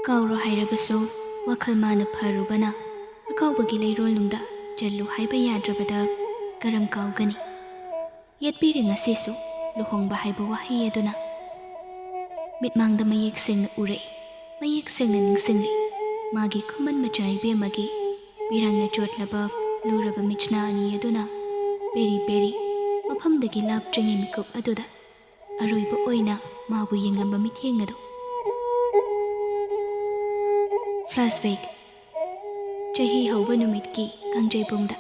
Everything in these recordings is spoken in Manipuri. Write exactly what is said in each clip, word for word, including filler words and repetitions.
ꯀꯥꯎꯔꯣ ꯍꯥꯏꯔꯕꯁꯨ ꯋꯥꯈꯜ ꯃꯥꯅ ꯐꯔꯨꯕꯅ ꯑꯀꯥꯎꯕꯒꯤ ꯂꯩꯔꯣꯜꯅꯨꯡꯗ ꯆꯠꯂꯨ ꯍꯥꯏꯕ ꯌꯥꯗ꯭ꯔꯕꯗ ꯀꯔꯝ ꯀꯥꯎꯒꯅꯤ? ꯌꯦꯠꯄꯤꯔꯦ ꯉꯁꯤꯁꯨ ꯂꯨꯍꯣꯡꯕ ꯍꯥꯏꯕ ꯋꯥꯍꯩ ꯑꯗꯨꯅ꯫ ꯃꯤꯠꯃꯥꯡꯗ ꯃꯌꯦꯛ ꯁꯦꯡꯅ ꯎꯔꯛꯏ, ꯃꯌꯦꯛ ꯁꯦꯡꯅ ꯅꯤꯡꯁꯤꯡꯂꯤ꯫ ꯃꯥꯒꯤ ꯈꯨꯃꯟ ꯃꯆꯥ ꯏꯕꯦꯝꯃꯒꯤ ꯄꯤꯔꯥꯡꯅ ꯆꯣꯠꯂꯕ ꯂꯨꯔꯕ ꯃꯤꯠꯁꯅꯥ ꯑꯅꯤ ꯑꯗꯨꯅ ꯄꯦꯔꯤ ꯄꯦꯔꯤ ꯃꯐꯝꯗꯒꯤ ꯂꯥꯞꯇ꯭ꯔꯤꯉꯩ ꯃꯤꯀꯨꯞ ꯑꯗꯨꯗ ꯑꯔꯣꯏꯕ ꯑꯣꯏꯅ ꯃꯥꯕꯨ ꯌꯦꯡꯂꯝꯕ ꯃꯤꯠꯌꯦꯡ ꯑꯗꯨ꯫ ꯐ꯭ꯂꯥꯁꯕꯦꯛ꯫ ꯆꯍꯤ ꯍꯧꯕ ꯅꯨꯃꯤꯠꯀꯤ ꯀꯥꯡꯖꯩꯕꯨꯡꯗ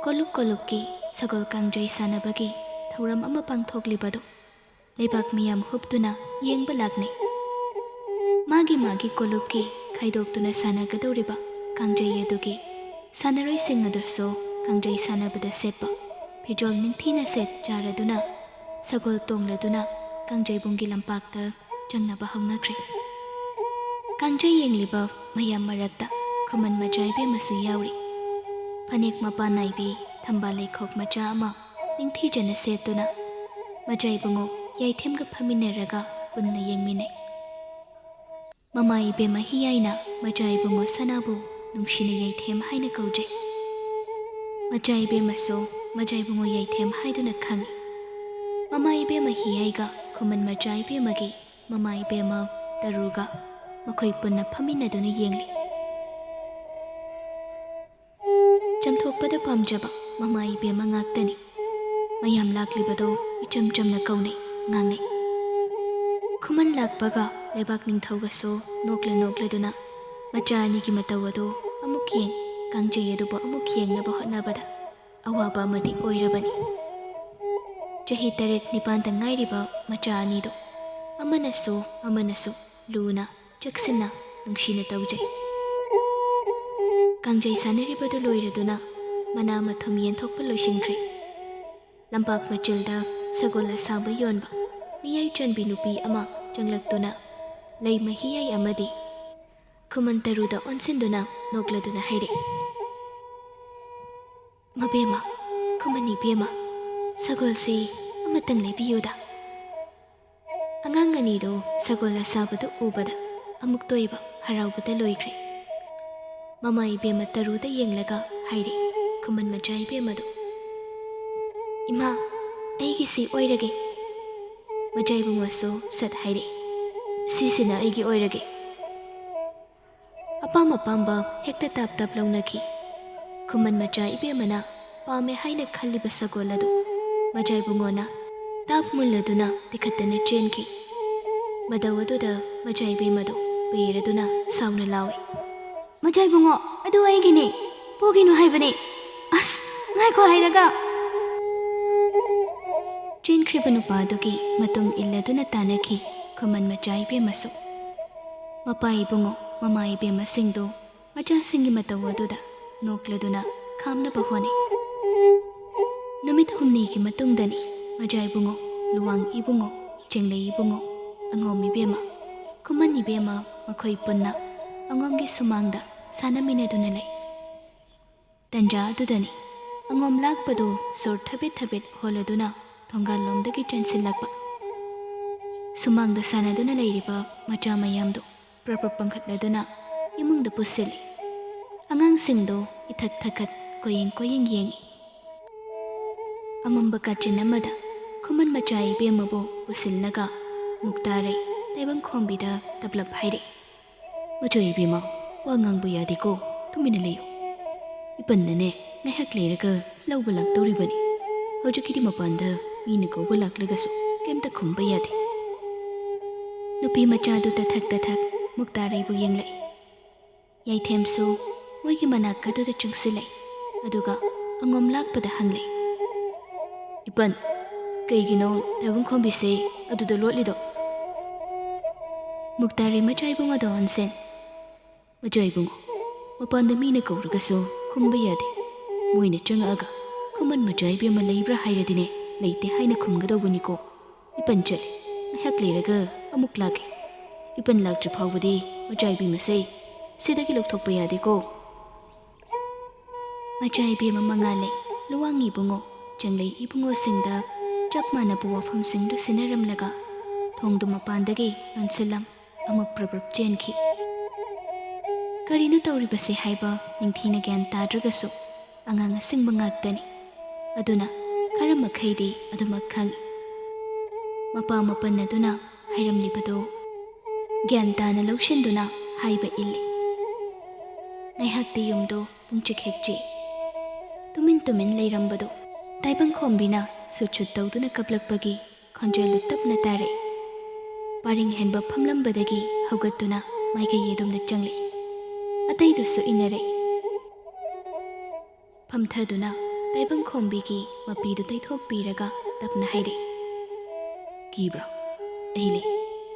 ꯀꯣꯂꯨꯞ ꯀꯣꯂꯨꯞꯀꯤ ꯁꯒꯣꯜ ꯀꯥꯡꯖꯩ ꯁꯥꯟꯅꯕꯒꯤ ꯊꯧꯔꯝ ꯑꯃ ꯄꯥꯡꯊꯣꯛꯂꯤꯕꯗꯨ ꯂꯩꯕꯥꯛ ꯃꯤꯌꯥꯝ ꯍꯨꯞꯇꯨꯅ ꯌꯦꯡꯕ ꯂꯥꯛꯅꯩ꯫ ꯃꯥꯒꯤ ꯃꯥꯒꯤ ꯀꯣꯂꯨꯞꯀꯤ ꯈꯥꯏꯗꯣꯛꯇꯨꯅ ꯁꯥꯟꯅꯒꯗꯧꯔꯤꯕ ꯀꯥꯡꯖꯩ ꯑꯗꯨꯒꯤ ꯁꯥꯟꯅꯔꯣꯏꯁꯤꯡ ꯑꯗꯨꯁꯨ ꯀꯥꯡꯖꯩ ꯁꯥꯟꯅꯕꯗ ꯁꯦꯠꯄ ꯐꯤꯖꯣꯜ ꯅꯤꯡꯊꯤꯅ ꯁꯦꯠ ꯆꯥꯔꯗꯨꯅ ꯁꯒꯣꯜ ꯇꯣꯡꯂꯗꯨꯅ ꯀꯥꯡꯖꯩꯕꯨꯡꯒꯤ ꯂꯝꯄꯥꯛꯇ ꯆꯪꯅꯕ ꯍꯧꯅꯈ꯭ꯔꯦ꯫ ꯀꯥꯡꯖꯩ ꯌꯦꯡꯂꯤꯕ ꯃꯌꯥꯝ ꯃꯔꯛꯇ ꯈꯨꯃꯟ ꯃꯆꯥ ꯏꯕꯦꯝꯃꯁꯨ ꯌꯥꯎꯔꯤ꯫ ꯐꯅꯦꯛ ꯃꯄꯥꯟ ꯅꯥꯏꯕꯤ ꯊꯝꯕꯥꯜ ꯂꯩꯈꯣꯛ ꯃꯆꯥ ꯑꯃ ꯅꯤꯡꯊꯤꯖꯅ ꯁꯦꯠꯇꯨꯅ ꯃꯆꯥ ꯏꯕꯨꯡꯉꯣ ꯌꯥꯏꯊꯦꯝꯒ ꯐꯝꯃꯤꯟꯅꯔꯒ ꯄꯨꯟꯅ ꯌꯦꯡꯃꯤꯟꯅꯩ꯫ ꯃꯃꯥ ꯏꯕꯦꯝꯃ ꯍꯤꯌꯥꯏꯅ ꯃꯆꯥ ꯏꯕꯨꯡꯉꯣ ꯁꯅꯥꯕꯨ ꯅꯨꯡꯁꯤꯅ ꯌꯥꯏꯊꯦꯝ ꯍꯥꯏꯅ ꯀꯧꯖꯩ꯫ ꯃꯆꯥ ꯏꯕꯦꯝꯃꯁꯨ ꯃꯆꯥ ꯏꯕꯨꯡꯉꯣ ꯌꯥꯏꯊꯦꯝ ꯍꯥꯏꯗꯨꯅ ꯈꯪꯏ꯫ ꯃꯃꯥ ꯏꯕꯦꯝꯃ ꯍꯤꯌꯥꯏꯒ ꯈꯨꯃꯟ ꯃꯆꯥ ꯏꯕꯦꯝꯃꯒꯤ ꯃꯃꯥ ꯏꯕꯦꯝꯃ ꯇꯔꯨꯒ ꯃꯈꯣꯏ ꯄꯨꯟꯅ ꯐꯝꯃꯤꯟꯅꯗꯨꯅ ꯌꯦꯡꯂꯤ꯫ ꯆꯝꯊꯣꯛꯄꯗ ꯄꯥꯝꯖꯕ ꯃꯃꯥ ꯏꯕꯦꯝꯃ ꯉꯥꯛꯇꯅꯤ꯫ ꯃꯌꯥꯝ ꯂꯥꯛꯂꯤꯕꯗꯣ ꯏꯆꯝ ꯆꯝꯅ ꯀꯧꯅꯩ, ꯉꯥꯡꯅꯩ꯫ ꯈꯨꯃꯟ ꯂꯥꯛꯄꯒ ꯂꯩꯕꯥꯛ ꯅꯤꯡꯊꯧꯒꯁꯨ ꯅꯣꯛꯂ ꯅꯣꯛꯂꯗꯨꯅ ꯃꯆꯥ ꯑꯅꯤꯒꯤ ꯃꯇꯧ ꯑꯗꯨ ꯑꯃꯨꯛ ꯌꯦꯡ, ꯀꯥꯡꯖꯩ ꯑꯗꯨꯕꯨ ꯑꯃꯨꯛ ꯌꯦꯡꯅꯕ ꯍꯣꯠꯅꯕꯗ ꯑꯋꯥꯕ ꯑꯃꯗꯤ ꯑꯣꯏꯔꯕꯅꯤ꯫ ꯆꯍꯤ ꯇꯔꯦꯠ ꯅꯤꯄꯥꯟꯗ ꯉꯥꯏꯔꯤꯕ ꯃꯆꯥ ꯑꯅꯤꯗꯨ ꯑꯃꯅꯁꯨ ꯑꯃꯅꯁꯨ ꯂꯨꯅ ꯆꯦꯛꯁꯤꯟꯅ ꯅꯨꯡꯁꯤꯅ ꯇꯧꯖꯩ꯫ ꯀꯥꯡꯖꯩ ꯁꯥꯟꯅꯔꯤꯕꯗꯨ ꯂꯣꯏꯔꯗꯨꯅ ꯃꯅꯥ ꯃꯊꯨꯝ ꯌꯦꯟꯊꯣꯛꯄ ꯂꯣꯏꯁꯤꯟꯈ꯭ꯔꯦ꯫ ꯂꯝꯄꯥꯛ ꯃꯆꯤꯜꯗ ꯁꯒꯣꯜ ꯑꯁꯥꯕ ꯌꯣꯟꯕ ꯃꯤꯌꯥꯏ ꯆꯟꯕꯤ ꯅꯨꯄꯤ ꯑꯃ ꯆꯪꯂꯛꯇꯨꯅ ꯂꯩ ꯃꯍꯤꯌꯥꯏ ꯑꯃꯗꯤ ꯈꯨꯃꯟ ꯇꯔꯨꯗ ꯑꯣꯟꯁꯤꯟꯗꯨꯅ ꯅꯣꯛꯂꯗꯨꯅ ꯍꯥꯏꯔꯛꯏ, "ꯃꯕꯦꯝꯃ, ꯈꯨꯃꯟ ꯏꯕꯦꯝꯃ, ꯁꯒꯣꯜꯁꯤ ꯑꯃꯇꯪ ꯂꯩꯕꯤꯌꯨꯗ꯫" ꯑꯉꯥꯡ ꯑꯅꯤꯗꯨ ꯁꯒꯣꯜ ꯑꯁꯥꯕꯗꯨ ꯎꯕꯗ ꯑꯃꯨꯛꯇ ꯑꯣꯏꯕ ꯍꯔꯥꯎꯕꯗ ꯂꯣꯏꯈ꯭ꯔꯦ꯫ ꯃꯃꯥ ꯏꯕꯦꯝꯃ ꯇꯔꯨꯗ ꯌꯦꯡꯂꯒ ꯍꯥꯏꯔꯛꯏ ꯈꯨꯃꯟ ꯃꯆꯥ ꯏꯕꯦꯝꯃꯗꯣ, "ꯏꯃꯥ, ꯑꯩꯒꯤꯁꯤ ꯑꯣꯏꯔꯒꯦ"꯫ ꯃꯆꯥ ꯏꯕꯨꯡꯉꯣꯁꯨ ꯁꯠ ꯍꯥꯏꯔꯛꯏ, "ꯁꯤꯁꯤꯅ ꯑꯩꯒꯤ ꯑꯣꯏꯔꯒꯦ"꯫ ꯑꯄꯥꯝ ꯑꯄꯥꯝꯕ ꯍꯦꯛꯇ ꯇꯥꯞ ꯇꯥꯞ ꯂꯧꯅꯈꯤ꯫ ꯈꯨꯃꯟ ꯃꯆꯥ ꯏꯕꯦꯝꯃꯅ ꯄꯥꯝꯃꯦ ꯍꯥꯏꯅ ꯈꯜꯂꯤꯕ ꯁꯒꯣꯜ ꯑꯗꯨ ꯃꯆꯥ ꯏꯕꯨꯡꯉꯣꯅ ꯇꯥꯞ ꯃꯨꯜꯂꯗꯨꯅ ꯇꯤꯈꯠꯇꯅ ꯆꯦꯟꯈꯤ꯫ ꯃꯇꯧ ꯑꯗꯨꯗ ꯃꯆꯥ ꯏꯕꯦꯝꯃꯗꯨ ꯄꯦꯔꯗꯨꯅ ꯁꯥꯎꯅ ꯂꯥꯎꯏ, "ꯃꯆꯥ ꯏꯕꯨꯡꯉꯣ, ꯑꯗꯨ ꯑꯩꯒꯤꯅꯤ, ꯄꯨꯈꯤꯅꯨ ꯍꯥꯏꯕꯅꯤ꯫ ꯑꯁ, ꯉꯥꯏꯈꯣ ꯍꯥꯏꯔꯒ!" ꯆꯦꯟꯈ꯭ꯔꯤꯕ ꯅꯨꯄꯥꯗꯨꯒꯤ ꯃꯇꯨꯡ ꯏꯜꯂꯗꯨꯅ ꯇꯥꯟꯅꯈꯤ ꯈꯨꯃꯟ ꯃꯆꯥ ꯏꯕꯦꯝꯃꯁꯨ꯫ ꯃꯄꯥ ꯏꯕꯨꯡꯉꯣ, ꯃꯃꯥ ꯏꯕꯦꯝꯃꯁꯤꯡꯗꯨ ꯃꯆꯥꯁꯤꯡꯒꯤ ꯃꯇꯧ ꯑꯗꯨꯗ ꯅꯣꯛꯂꯗꯨꯅ ꯈꯥꯝꯅꯕ ꯍꯣꯠꯅꯩ꯫ ꯅꯨꯃꯤꯠ ꯍꯨꯝꯅꯤꯒꯤ ꯃꯇꯨꯡꯗꯅꯤ ꯃꯆꯥ ꯏꯕꯨꯡꯉꯣ, ꯂꯨꯋꯥꯡ ꯏꯕꯨꯡꯉꯣ, ꯆꯦꯡꯂꯩ ꯏꯕꯨꯡꯉꯣ, ꯑꯉꯣꯝ ꯏꯕꯦꯝꯃ, ꯈꯨꯃꯟ ꯏꯕꯦꯝꯃ, ꯃꯈꯣꯏ ꯄꯨꯟꯅ ꯑꯉꯣꯝꯒꯤ ꯁꯨꯃꯥꯡꯗ ꯁꯥꯟꯅꯃꯤꯟꯅꯗꯨꯅ ꯂꯩ꯫ ꯇꯟꯖꯥ ꯑꯗꯨꯗꯅꯤ ꯑꯉꯣꯝ ꯂꯥꯛꯄꯗꯨ ꯁꯣꯔ ꯊꯕꯦꯠ ꯊꯕꯦꯠ ꯍꯣꯜꯂꯗꯨꯅ ꯊꯣꯡꯒꯥꯜꯂꯣꯝꯗꯒꯤ ꯆꯦꯟꯁꯤꯜꯂꯛꯄ꯫ ꯁꯨꯃꯥꯡꯗ ꯁꯥꯟꯅꯗꯨꯅ ꯂꯩꯔꯤꯕ ꯃꯆꯥ ꯃꯌꯥꯝꯗꯨ ꯄ꯭ꯔꯞ ꯄ꯭ꯔꯞ ꯄꯥꯡꯈꯠꯂꯗꯨꯅ ꯏꯃꯨꯡꯗ ꯄꯨꯁꯤꯜꯂꯤ꯫ ꯑꯉꯥꯡꯁꯤꯡꯗꯨ ꯏꯊꯛ ꯊꯛꯀꯠ ꯀꯣꯏꯌꯦꯡ ꯀꯣꯏꯌꯦꯡ ꯌꯦꯡꯏ꯫ ꯑꯃꯝꯕ ꯀꯥꯆꯤꯟ ꯑꯃꯗ ꯈꯨꯃꯟ ꯃꯆꯥ ꯏꯕꯦꯝꯃꯕꯨ ꯄꯨꯁꯤꯜꯂꯒ ꯃꯨꯛꯇꯥꯔꯩ ꯇꯥꯏꯕꯪꯈꯣꯝꯕꯤꯗ ꯇꯞꯂꯞ ꯍꯥꯏꯔꯛꯏ, "ꯃꯆꯥ ꯏꯕꯦꯝꯃ, ꯋꯥ ꯉꯥꯡꯕ ꯌꯥꯗꯦꯀꯣ, ꯇꯨꯃꯤꯟꯅ ꯂꯩꯌꯨ꯫ ꯏꯄꯟꯅꯅꯦ ꯉꯥꯏꯍꯥꯛ ꯂꯩꯔꯒ ꯂꯧꯕ ꯂꯥꯛꯇꯧꯔꯤꯕꯅꯤ꯫ ꯍꯧꯖꯤꯛꯀꯤꯗꯤ ꯃꯄꯥꯟꯗ ꯃꯤꯅ ꯀꯧꯕ ꯂꯥꯛꯂꯒꯁꯨ ꯀꯩꯝꯇ ꯈꯨꯝꯕ ꯌꯥꯗꯦ"꯫ ꯅꯨꯄꯤ ꯃꯆꯥꯗꯨ ꯇꯊꯛ ꯇꯊꯛ ꯃꯨꯛꯇꯥꯔꯩꯕꯨ ꯌꯦꯡꯂꯛꯏ꯫ ꯌꯥꯏꯊꯦꯝꯁꯨ ꯃꯣꯏꯒꯤ ꯃꯅꯥꯛ ꯑꯗꯨꯗ ꯆꯪꯁꯤꯜꯂꯛꯏ꯫ ꯑꯗꯨꯒ ꯑꯉꯣꯝ ꯂꯥꯛꯄꯗ ꯍꯪꯂꯛꯏ, "ꯏꯄꯟ, ꯀꯩꯒꯤꯅꯣ ꯇꯥꯏꯕꯪꯈꯣꯝꯕꯤꯁꯦ ꯑꯗꯨꯗ ꯂꯣꯠꯂꯤꯗꯣ?" ꯃꯨꯛꯇꯥꯔꯩ ꯃꯆꯥ ꯏꯕꯨꯡ ꯑꯗꯣ ꯑꯣꯟꯁꯦꯟ꯫ ꯃꯆꯥ ꯏꯕꯨꯡꯉꯣ, ꯃꯄꯥꯟꯗ ꯃꯤꯅ ꯀꯧꯔꯒꯁꯨ ꯈꯨꯝꯕ ꯌꯥꯗꯦ꯫ ꯃꯣꯏꯅ ꯆꯪꯉꯛꯑꯒ ꯈꯨꯃꯟ ꯃꯆꯥ ꯏꯕꯦꯝꯃ ꯂꯩꯕ꯭ꯔꯥ ꯍꯥꯏꯔꯗꯤꯅꯦ, ꯂꯩꯇꯦ ꯍꯥꯏꯅ ꯈꯨꯝꯒꯗꯧꯕꯅꯤꯀꯣ꯫ ꯏꯄꯟ ꯆꯠꯂꯤ, ꯉꯥꯏꯍꯥꯛ ꯂꯩꯔꯒ ꯑꯃꯨꯛ ꯂꯥꯛꯀꯦ꯫ ꯏꯄꯟ ꯂꯥꯛꯇ꯭ꯔꯤ ꯐꯥꯎꯕꯗꯤ ꯃꯆꯥ ꯏꯕꯦꯝꯃꯁꯦ ꯁꯤꯗꯒꯤ ꯂꯧꯊꯣꯛꯄ ꯌꯥꯗꯦꯀꯣ꯫ ꯃꯆꯥ ꯏꯕꯦꯝꯃ ꯃꯉꯥꯜꯂꯩ, ꯂꯨꯋꯥꯡ ꯏꯕꯨꯡꯉꯣ, ꯆꯦꯡꯂꯩ ꯏꯕꯨꯡꯉꯣꯁꯤꯡꯗ ꯆꯞ ꯃꯥꯟꯅꯕ ꯋꯥꯐꯝꯁꯤꯡꯗꯨ ꯁꯤꯟꯅꯔꯝꯂꯒ ꯊꯣꯡꯗꯨ ꯃꯄꯥꯟꯗꯒꯤ ꯂꯣꯟꯁꯤꯜꯂꯝ꯫ ꯑꯃꯨꯛ ꯄ꯭ꯔꯞ ꯄ꯭ꯔꯞ ꯆꯦꯟꯈꯤ꯫ ꯀꯔꯤꯅꯣ ꯇꯧꯔꯤꯕꯁꯦ ꯍꯥꯏꯕ ꯅꯤꯡꯊꯤꯅ ꯒ꯭ꯌꯥꯟ ꯇꯥꯗ꯭ꯔꯒꯁꯨ ꯑꯉꯥꯡ ꯑꯁꯤꯡꯕ ꯉꯥꯛꯇꯅꯤ꯫ ꯑꯗꯨꯅ ꯈꯔ ꯃꯈꯩꯗꯤ ꯑꯗꯨꯃꯛ ꯈꯪꯏ꯫ ꯃꯄꯥ ꯃꯄꯟ ꯑꯗꯨꯅ ꯍꯥꯏꯔꯝꯂꯤꯕꯗꯨ ꯒ꯭ꯌꯥꯟ ꯇꯥꯅ ꯂꯧꯁꯤꯟꯗꯨꯅ ꯍꯥꯏꯕ ꯏꯜꯂꯤ꯫ ꯉꯥꯏꯍꯥꯛꯇꯤ ꯌꯨꯝꯗꯨ ꯄꯨꯡꯆꯤꯛ ꯍꯦꯛ ꯆꯤꯛꯏ꯫ ꯇꯨꯃꯤꯟ ꯇꯨꯃꯤꯟ ꯂꯩꯔꯝꯕꯗꯨ ꯇꯥꯏꯕꯪꯈꯣꯝꯕꯤꯅ ꯁꯨꯠ ꯁꯨꯠ ꯇꯧꯗꯨꯅ ꯀꯞꯂꯛꯄꯒꯤ ꯈꯣꯟꯖꯦꯜꯗꯨ ꯇꯞꯅ ꯇꯥꯔꯛꯏ꯫ ꯄꯔꯤꯡ ꯍꯦꯟꯕ ꯐꯝꯂꯝꯕꯗꯒꯤ ꯍꯧꯒꯠꯇꯨꯅ ꯃꯥꯏꯀꯩ ꯑꯗꯣꯝꯗ ꯆꯪꯂꯛꯏ꯫ ꯑꯇꯩꯗꯨꯁꯨ ꯏꯟꯅꯔꯛꯏ꯫ ꯐꯝꯊꯗꯨꯅ ꯇꯥꯏꯕꯪꯈꯣꯝꯕꯤꯒꯤ ꯃꯄꯤꯗꯨ ꯇꯩꯊꯣꯛꯄꯤꯔꯒ ꯇꯞꯅ ꯍꯥꯏꯔꯛꯏ, "ꯀꯤꯕ꯭ꯔꯣ? ꯑꯩ ꯂꯩ,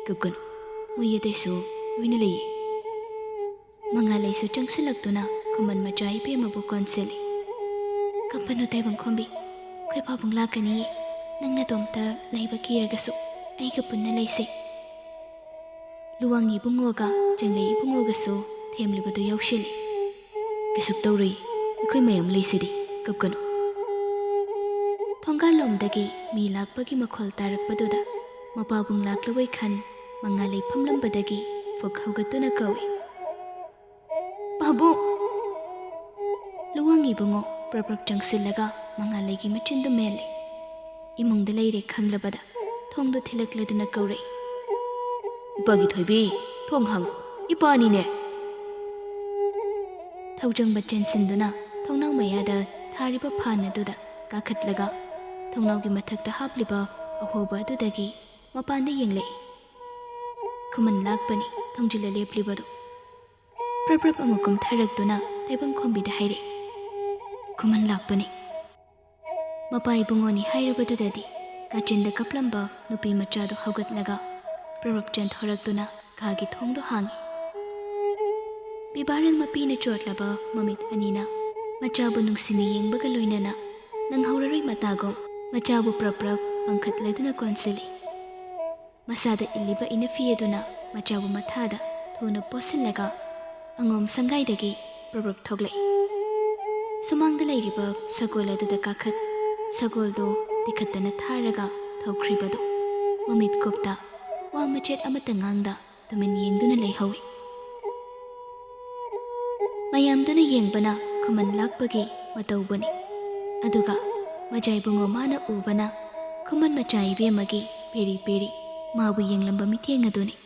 ꯀꯞꯀꯅꯨ꯫ ꯃꯣꯏ ꯑꯇꯩꯁꯨ ꯂꯣꯏꯅ ꯂꯩꯌꯦ꯫" ꯃꯉꯥꯂꯩꯁꯨ ꯆꯪꯁꯤꯜꯂꯛꯇꯨꯅ ꯈꯨꯃꯟ ꯃꯆꯥ ꯏꯕꯦꯝꯃꯕꯨ ꯀꯣꯟꯁꯤꯜꯂꯤ꯫ "ꯀꯞꯄꯅꯨ ꯇꯥꯏꯕꯪꯈꯣꯝꯕꯤ, ꯑꯩꯈꯣꯏ ꯄꯥꯕꯨꯡ ꯂꯥꯛꯀꯅꯤꯌꯦ꯫ ꯅꯪ ꯅꯇꯣꯝꯇ ꯂꯩꯕ ꯀꯤꯔꯒꯁꯨ ꯑꯩꯒ ꯄꯨꯟꯅ ꯂꯩꯁꯦ꯫" ꯂꯨꯋꯥꯡ ꯏꯕꯨꯡꯉꯣꯒ ꯆꯪꯂꯩ ꯏꯕꯨꯡꯉꯣꯒꯁꯨ ꯊꯦꯝꯂꯤꯕꯗꯨ ꯌꯥꯎꯁꯤꯜꯂꯤ꯫ "ꯀꯩꯁꯨ ꯇꯧꯔꯣꯏ, ꯑꯩꯈꯣꯏ ꯃꯌꯥꯝ ꯂꯩꯁꯤꯗꯤ, ꯀꯞꯀꯅꯨ꯫" ꯊꯣꯡꯒꯥꯜꯂꯣꯝꯗꯒꯤ ꯃꯤ ꯂꯥꯛꯄꯒꯤ ꯃꯈꯣꯜ ꯇꯥꯔꯛꯄꯗꯨꯗ ꯃꯄꯥꯕꯨꯡ ꯂꯥꯛꯂꯕꯣꯏ ꯈꯟ ꯃꯉꯥꯂꯩ ꯐꯝꯂꯝꯕꯗꯒꯤ ꯐꯨꯛ ꯍꯧꯒꯠꯇꯨꯅ ꯀꯧꯏ, "ꯄꯥꯕꯨꯡ!" ꯂꯨꯋꯥꯡ ꯏꯕꯨꯡꯉꯣ ꯄ꯭ꯔꯞ ꯄ꯭ꯔꯞ ꯆꯪꯁꯤꯜꯂꯒ ꯃꯉꯥꯂꯩꯒꯤ ꯃꯆꯤꯟꯗꯨ ꯃꯦꯜꯂꯤ꯫ ꯏꯃꯨꯡꯗ ꯂꯩꯔꯦ ꯈꯪꯂꯕꯗ ꯊꯣꯡꯗꯨ ꯊꯤꯜꯂꯛꯂꯗꯨꯅ ꯀꯧꯔꯛꯏ, "ꯏꯄꯥꯒꯤ ꯊꯣꯏꯕꯤ, ꯊꯣꯡ ꯍꯥꯡꯉꯨ, ꯏꯄꯥꯅꯤꯅꯦ!" ꯊꯧꯖꯪꯕ ꯆꯦꯟꯁꯤꯟꯗꯨꯅ ꯊꯣꯡꯅꯥꯎ ꯃꯌꯥꯗ ꯊꯥꯔꯤꯕ ꯐꯥꯟ ꯑꯗꯨꯗ ꯀꯥꯈꯠꯂꯒ ꯊꯣꯡꯅꯥꯎꯒꯤ ꯃꯊꯛꯇ ꯍꯥꯞꯂꯤꯕ ꯑꯍꯣꯕ ꯑꯗꯨꯗꯒꯤ ꯃꯄꯥꯟꯗ ꯌꯦꯡꯂꯛꯏ꯫ ꯈꯨꯃꯟ ꯂꯥꯛꯄꯅꯤ ꯊꯣꯡꯖꯤꯜꯂ ꯂꯦꯞꯂꯤꯕꯗꯨ꯫ ꯄ꯭ꯔꯞ ꯄ꯭ꯔꯞ ꯑꯃꯨꯛ ꯀꯨꯝꯊꯔꯛꯇꯨꯅ ꯇꯥꯏꯕꯪꯈꯣꯝꯕꯤꯗ ꯍꯥꯏꯔꯛꯏ, "ꯈꯨꯃꯟ ꯂꯥꯛꯄꯅꯤ꯫" ꯃꯄꯥ ꯏꯕꯨꯡꯉꯣꯅꯤ ꯍꯥꯏꯔꯨꯕꯗꯨꯗꯗꯤ ꯀꯥꯆꯤꯟꯗ ꯀꯞꯂꯝꯕ ꯅꯨꯄꯤ ꯃꯆꯥꯗꯨ ꯍꯧꯒꯠꯂꯒ ꯄ꯭ꯔꯞ ꯄ꯭ꯔꯞ ꯆꯦꯟꯊꯣꯔꯛꯇꯨꯅ ꯀꯥꯒꯤ ꯊꯣꯡꯗꯨ ꯍꯥꯡꯏ꯫ ꯕꯤꯕꯥꯔꯦꯜ ꯃꯄꯤꯅ ꯆꯣꯠꯂꯕ ꯃꯃꯤꯠ ꯑꯅꯤꯅ ꯃꯆꯥꯕꯨ ꯅꯨꯡꯁꯤꯅ ꯌꯦꯡꯕꯒ ꯂꯣꯏꯅꯅ ꯅꯪꯍꯧꯔꯔꯣꯏ ꯃꯇꯥꯒꯨꯝ ꯃꯆꯥꯕꯨ ꯄ꯭ꯔꯞ ꯄ꯭ꯔꯞ ꯄꯥꯡꯈꯠꯂꯗꯨꯅ ꯀꯣꯟꯁꯤꯜꯂꯤ꯫ ꯃꯁꯥꯗ ꯏꯜꯂꯤꯕ ꯏꯅꯐꯤ ꯑꯗꯨꯅ ꯃꯆꯥꯕꯨ ꯃꯊꯥꯗ ꯊꯨꯅ ꯄꯣꯠꯁꯤꯜꯂꯒ ꯑꯉꯣꯝ ꯁꯪꯒꯥꯏꯗꯒꯤ ꯄ꯭ꯔꯞ ꯄ꯭ꯔꯞ ꯊꯣꯛꯂꯛꯏ꯫ ꯁꯨꯃꯥꯡꯗ ꯂꯩꯔꯤꯕ ꯁꯒꯣꯜ ꯑꯗꯨꯗ ꯀꯥꯈꯠ ꯁꯒꯣꯜꯗꯨ ꯇꯤꯈꯠꯇꯅ ꯊꯥꯔꯒ ꯊꯧꯈ꯭ꯔꯤꯕꯗꯨ ꯃꯃꯤꯠ ꯀꯨꯞꯇ ꯋꯥ ꯃꯆꯦꯠ ꯑꯃꯠꯇ ꯉꯥꯡꯗ ꯇꯨꯃꯤꯟ ꯌꯦꯡꯗꯨꯅ ꯂꯩꯍꯧꯏ꯫ ꯃꯌꯥꯝꯗꯨꯅ ꯌꯦꯡꯕꯅ ꯈꯨꯃꯟ ꯂꯥꯛꯄꯒꯤ ꯃꯇꯧꯕꯨꯅꯤ꯫ ꯑꯗꯨꯒ ꯃꯆꯥ ꯏꯕꯨꯡꯉꯣ ꯃꯥꯅ ꯎꯕꯅ ꯈꯨꯃꯟ ꯃꯆꯥ ꯏꯕꯦꯝꯃꯒꯤ ꯄꯦꯔꯤ ꯄꯦꯔꯤ ꯃꯥꯕꯨ ꯌꯦꯡꯂꯝꯕ ꯃꯤꯠꯌꯦꯡ ꯑꯗꯨꯅꯤ꯫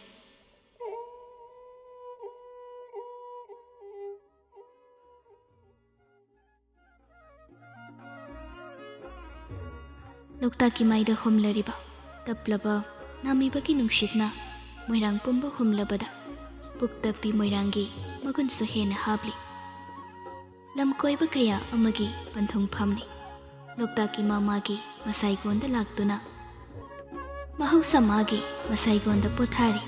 ꯂꯣꯛꯇꯥꯛꯀꯤ ꯃꯥꯏꯗ ꯍꯨꯝꯂꯔꯤꯕ ꯇꯞꯂꯕ ꯅꯥꯃꯤꯕꯒꯤ ꯅꯨꯡꯁꯤꯠꯅ ꯃꯣꯏꯔꯥꯡ ꯄꯨꯝꯕ ꯍꯨꯝꯂꯕꯗ ꯄꯨꯛꯇꯞꯄꯤ ꯃꯣꯏꯔꯥꯡꯒꯤ ꯃꯒꯨꯟꯁꯨ ꯍꯦꯟꯅ ꯍꯥꯞꯂꯤ꯫ ꯂꯝ ꯀꯣꯏꯕ ꯀꯌꯥ ꯑꯃꯒꯤ ꯄꯟꯊꯨꯡꯐꯝꯅꯤ꯫ ꯂꯣꯛꯇꯥꯛꯀꯤ ꯃꯃꯥꯒꯤ ꯃꯁꯥꯏꯒꯣꯟꯗ ꯂꯥꯛꯇꯨꯅ ꯃꯍꯧꯁꯥ ꯃꯥꯒꯤ ꯃꯁꯥꯏꯒꯣꯟꯗ ꯄꯣꯊꯥꯔꯤ꯫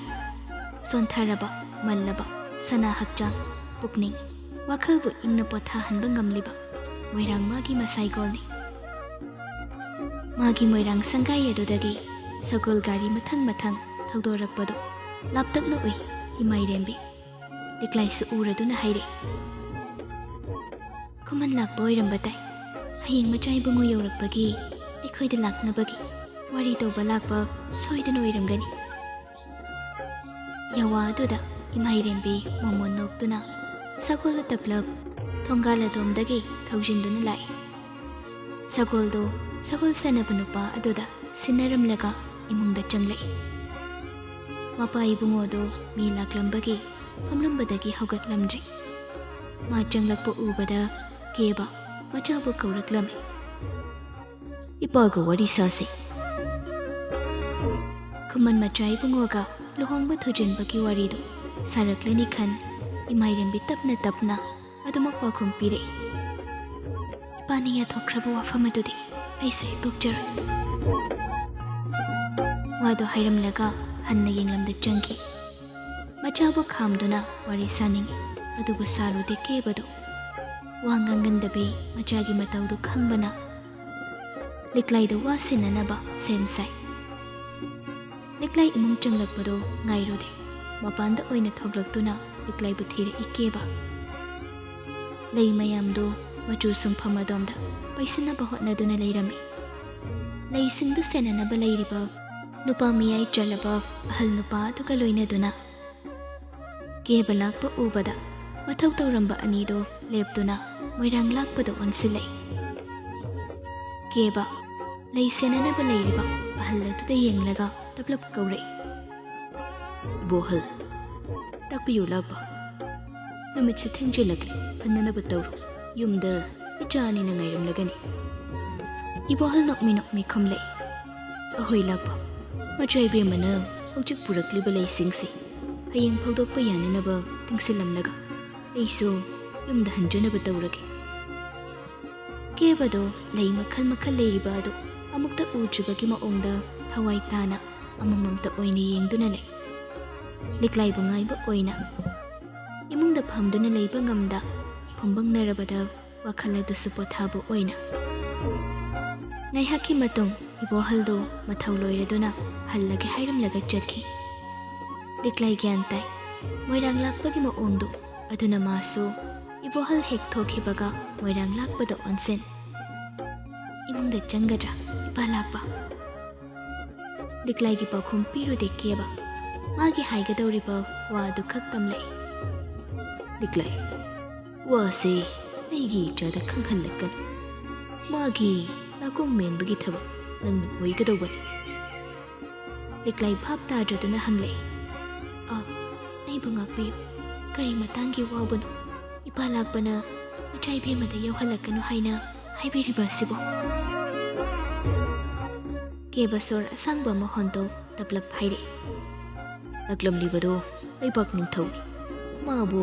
ꯁꯣꯟꯊꯔꯕ, ꯃꯜꯂꯕ ꯁꯅꯥ ꯍꯛꯆꯥꯡ, ꯄꯨꯛꯅꯤꯡ, ꯋꯥꯈꯜꯕꯨ ꯏꯪꯅ ꯄꯣꯊꯥꯍꯟꯕ ꯉꯝꯂꯤꯕ ꯃꯣꯏꯔꯥꯡ ꯃꯥꯒꯤ ꯃꯁꯥꯏꯒꯣꯜꯅꯤ꯫ ꯃꯥꯒꯤ ꯃꯣꯏꯔꯥꯡ ꯁꯪꯒꯥꯏ ꯑꯗꯨꯗꯒꯤ ꯁꯒꯣꯜ ꯒꯥꯔꯤ ꯃꯊꯪ ꯃꯊꯪ ꯊꯧꯗꯣꯔꯛꯄꯗꯨ ꯂꯥꯞꯇꯛꯅ ꯎꯏ ꯏꯃꯥꯏꯔꯦꯝꯕꯤ꯫ ꯂꯤꯛꯂꯥꯏꯁꯨ ꯎꯔꯗꯨꯅ ꯍꯥꯏꯔꯛꯏ, "ꯈꯨꯃꯟ ꯂꯥꯛꯄ ꯑꯣꯏꯔꯝꯕ ꯇꯥꯏ꯫ ꯍꯌꯦꯡ ꯃꯆꯥ ꯏꯕꯨꯡꯉꯣ ꯌꯧꯔꯛꯄꯒꯤ ꯑꯩꯈꯣꯏꯗ ꯂꯥꯛꯅꯕꯒꯤ ꯋꯥꯔꯤ ꯇꯧꯕ ꯂꯥꯛꯄ ꯁꯣꯏꯗꯅ ꯑꯣꯏꯔꯝꯒꯅꯤ꯫" ꯌꯥꯋꯥ ꯑꯗꯨꯗ ꯏꯃꯥꯏꯔꯦꯝꯕꯤ ꯃꯣꯃꯣꯟ ꯅꯣꯛꯇꯨꯅ ꯁꯒꯣꯜꯗ ꯇꯞꯂꯞ ꯊꯣꯡꯒꯥꯜ ꯑꯗꯣꯝꯗꯒꯤ ꯊꯧꯖꯤꯟꯗꯨꯅ ꯂꯥꯛꯏ꯫ ꯁꯒꯣꯜꯗꯨ ꯁꯒꯣꯜ ꯁꯦꯟꯅꯕ ꯅꯨꯄꯥ ꯑꯗꯨꯗ ꯁꯤꯟꯅꯔꯝꯂꯒ ꯏꯃꯨꯡꯗ ꯆꯪꯂꯛꯏ꯫ ꯃꯄꯥ ꯏꯕꯨꯡꯉꯣꯗꯨ ꯃꯤ ꯂꯥꯛꯂꯝꯕꯒꯤ ꯐꯝꯂꯝꯕꯗꯒꯤ ꯍꯧꯒꯠꯂꯝꯗ꯭ꯔꯤ꯫ ꯃꯥ ꯆꯪꯂꯛꯄ ꯎꯕꯗ ꯀꯦꯕ ꯃꯆꯥꯕꯨ ꯀꯧꯔꯛꯂꯝꯃꯤ꯫ "ꯏꯄꯥꯒ ꯋꯥꯔꯤ ꯁꯥꯁꯤ꯫" ꯈꯨꯃꯟ ꯃꯆꯥ ꯏꯕꯨꯡꯉꯣꯒ ꯂꯨꯍꯣꯡꯕ ꯊꯨꯖꯤꯟꯕꯒꯤ ꯋꯥꯔꯤꯗꯨ ꯁꯥꯔꯛꯂꯅꯤ ꯈꯟ ꯏꯃꯥꯏꯔꯦꯝꯕꯤ ꯇꯞꯅ ꯇꯞꯅ ꯑꯗꯨꯃꯛ ꯄꯥꯎꯈꯨꯝ ꯄꯤꯔꯛꯏ꯫ "ꯏꯄꯥꯅ ꯌꯥꯊꯣꯛꯈ꯭ꯔꯕ ꯋꯥꯐꯝ ꯑꯗꯨꯗꯤ ꯑꯩꯁꯨ ꯍꯦꯛ ꯇꯣꯛꯆꯔꯣꯏ꯫" ꯋꯥꯗꯨ ꯍꯥꯏꯔꯝꯂꯒ ꯍꯟꯅ ꯌꯦꯡꯂꯝꯗ ꯆꯪꯈꯤ꯫ ꯃꯆꯥꯕꯨ ꯈꯥꯝꯗꯨꯅ ꯋꯥꯔꯤ ꯁꯥꯅꯤꯡꯏ, ꯑꯗꯨꯕꯨ ꯁꯥꯔꯨꯗꯦ ꯀꯦꯕꯗꯨ꯫ ꯋꯥ ꯉꯥꯡꯒꯟꯗꯕꯤ ꯃꯆꯥꯒꯤ ꯃꯇꯧꯗꯨ ꯈꯪꯕꯅ ꯂꯤꯛꯂꯥꯏꯗ ꯋꯥ ꯁꯤꯟꯅꯅꯕ ꯁꯦꯝ ꯁꯥꯏ꯫ ꯂꯤꯛꯂꯥꯏ ꯏꯃꯨꯡ ꯆꯪꯂꯛꯄꯗꯨ ꯉꯥꯏꯔꯨꯗꯦ꯫ ꯃꯄꯥꯟꯗ ꯑꯣꯏꯅ ꯊꯣꯛꯂꯛꯇꯨꯅ ꯂꯤꯛꯂꯥꯏꯕꯨ ꯊꯤꯔꯛꯏ ꯀꯦꯕ꯫ ꯂꯩ ꯃꯌꯥꯝꯗꯨ ꯃꯆꯨ ꯁꯨꯡꯐꯝ ꯑꯗꯣꯝꯗ ꯄꯩꯁꯤꯟꯅꯕ ꯍꯣꯠꯅꯗꯨꯅ ꯂꯩꯔꯝꯃꯤ꯫ ꯂꯩꯁꯤꯡꯗꯨ ꯁꯦꯟꯅꯅꯕ ꯂꯩꯔꯤꯕ ꯅꯨꯄꯥ ꯃꯤꯌꯥꯏ ꯆꯜꯂꯕ ꯑꯍꯜ ꯅꯨꯄꯥ ꯑꯗꯨꯒ ꯂꯣꯏꯅꯗꯨꯅ ꯀꯦꯕ ꯂꯥꯛꯄ ꯎꯕꯗ ꯃꯊꯧ ꯇꯧꯔꯝꯕ ꯑꯅꯤꯗꯨ ꯂꯦꯞꯇꯨꯅ ꯃꯣꯏꯔꯥꯡ ꯂꯥꯛꯄꯗ ꯑꯣꯟꯁꯤꯜꯂꯛꯏ꯫ ꯀꯦꯕ ꯂꯩ ꯁꯦꯟꯅꯅꯕ ꯂꯩꯔꯤꯕ ꯑꯍꯜ ꯑꯗꯨꯗ ꯌꯦꯡꯂꯒ ꯇꯞꯂꯞ ꯀꯧꯔꯛꯏ꯫ "ꯏꯕꯣꯍꯜ, ꯇꯥꯛꯄꯤꯌꯨ ꯂꯥꯛꯄ꯫ ꯅꯨꯃꯤꯠꯁꯨ ꯊꯦꯡꯖꯤꯜꯂꯛꯂꯦ, ꯍꯟꯅꯅꯕ ꯇꯧꯔꯣ꯫ ꯌꯨꯝꯗ ꯏꯆꯥ ꯑꯅꯤꯅ ꯉꯥꯏꯔꯝꯂꯒꯅꯤ꯫" ꯏꯕꯣꯍꯜ ꯅꯣꯛꯃꯤ ꯅꯣꯛꯃꯤ ꯈꯨꯝꯂꯛꯏ꯫ "ꯑꯍꯣꯏ ꯂꯥꯛꯄ, ꯃꯆꯥ ꯏꯕꯦꯝꯃꯅ ꯍꯧꯖꯤꯛ ꯄꯨꯔꯛꯂꯤꯕ ꯂꯩꯁꯤꯡꯁꯤ ꯍꯌꯦꯡ ꯐꯧꯗꯣꯛꯄ ꯌꯥꯅꯅꯕ ꯇꯤꯡꯁꯤꯜꯂꯝꯂꯒ ꯑꯩꯁꯨ ꯌꯨꯝꯗ ꯍꯟꯖꯅꯕ ꯇꯧꯔꯒꯦ꯫" ꯀꯦꯕꯗꯣ ꯂꯩ ꯃꯈꯜ ꯃꯈꯜ ꯂꯩꯔꯤꯕ ꯑꯗꯨ ꯑꯃꯨꯛꯇ ꯎꯗ꯭ꯔꯤꯕꯒꯤ ꯃꯑꯣꯡꯗ ꯊꯋꯥꯏ ꯇꯥꯅ ꯑꯃꯃꯝꯇ ꯑꯣꯏꯅ ꯌꯦꯡꯗꯨꯅ ꯂꯩ꯫ ꯂꯤꯛꯂꯥꯏꯕꯨ ꯉꯥꯏꯕ ꯑꯣꯏꯅ ꯏꯃꯨꯡꯗ ꯐꯝꯗꯨꯅ ꯂꯩꯕ ꯉꯝꯗ ꯐꯨꯝꯕꯪꯅꯔꯕꯗ ꯋꯥꯈꯜ ꯑꯗꯨꯁꯨ ꯄꯣꯊꯥꯕ ꯑꯣꯏꯅ꯫ ꯉꯥꯏꯍꯥꯛꯀꯤ ꯃꯇꯨꯡ ꯏꯕꯣꯍꯜꯗꯨ ꯃꯊꯧ ꯂꯣꯏꯔꯗꯨꯅ ꯍꯜꯂꯒꯦ ꯍꯥꯏꯔꯝꯂꯒ ꯆꯠꯈꯤ꯫ ꯂꯤꯛꯂꯥꯏ ꯒ꯭ꯌꯥꯟ ꯇꯥꯏ꯫ ꯃꯣꯏꯔꯥꯡ ꯂꯥꯛꯄꯒꯤ ꯃꯑꯣꯡꯗꯨ ꯑꯗꯨꯅ ꯃꯥꯁꯨ ꯏꯕꯣꯍꯜ ꯍꯦꯛ ꯊꯣꯛꯈꯤꯕꯒ ꯃꯣꯏꯔꯥꯡ ꯂꯥꯛꯄꯗ ꯑꯣꯟꯁꯤꯟ꯫ "ꯏꯃꯨꯡꯗ ꯆꯪꯒꯗ꯭ꯔꯥ, ꯏꯄꯥ ꯂꯥꯛꯄ?" ꯂꯤꯛꯂꯥꯏꯒꯤ ꯄꯥꯎꯈꯨꯝ ꯄꯤꯔꯨꯗꯦ ꯀꯦꯕ꯫ ꯃꯥꯒꯤ ꯍꯥꯏꯒꯗꯧꯔꯤꯕ ꯋꯥ ꯑꯗꯨꯈꯛ ꯇꯝꯂꯛꯏ꯫ "ꯂꯤꯛꯂꯥꯏ, ꯋꯥꯁꯦ ꯑꯩꯒꯤ ꯏꯆꯥꯗ ꯈꯪꯍꯜꯂꯛꯀꯅꯨ꯫ ꯃꯥꯒꯤ ꯅꯥꯀꯣꯡ ꯃꯦꯟꯕꯒꯤ ꯊꯕꯛ ꯅꯪꯅ ꯑꯣꯏꯒꯗꯧꯕꯅꯤ꯫" ꯂꯤꯛꯂꯥꯏ ꯚꯥꯞ ꯇꯥꯗ꯭ꯔꯗꯨꯅ ꯍꯪꯂꯛꯏ꯫ "ꯑ, ꯑꯩꯕꯨ ꯉꯥꯛꯄꯤꯌꯨ꯫ ꯀꯔꯤ ꯃꯇꯥꯡꯒꯤ ꯋꯥꯕꯅꯣ? ꯏꯄꯥ ꯂꯥꯛꯄꯅ ꯏꯆꯥ ꯏꯕꯦꯝꯃꯗ ꯌꯧꯍꯜꯂꯛꯀꯅꯨ ꯍꯥꯏꯅ ꯍꯥꯏꯕꯤꯔꯤꯕ ꯑꯁꯤꯕꯨ?" ꯀꯦꯕ ꯁꯣꯔ ꯑꯁꯥꯡꯕ ꯑꯃ ꯍꯣꯟꯗꯣꯛ ꯇꯞꯂꯞ ꯍꯥꯏꯔꯛꯏ꯫ "ꯂꯥꯛꯂꯝꯂꯤꯕꯗꯣ ꯂꯩꯕꯥꯛ ꯅꯤꯡꯊꯧꯅꯤ꯫ ꯃꯥꯕꯨ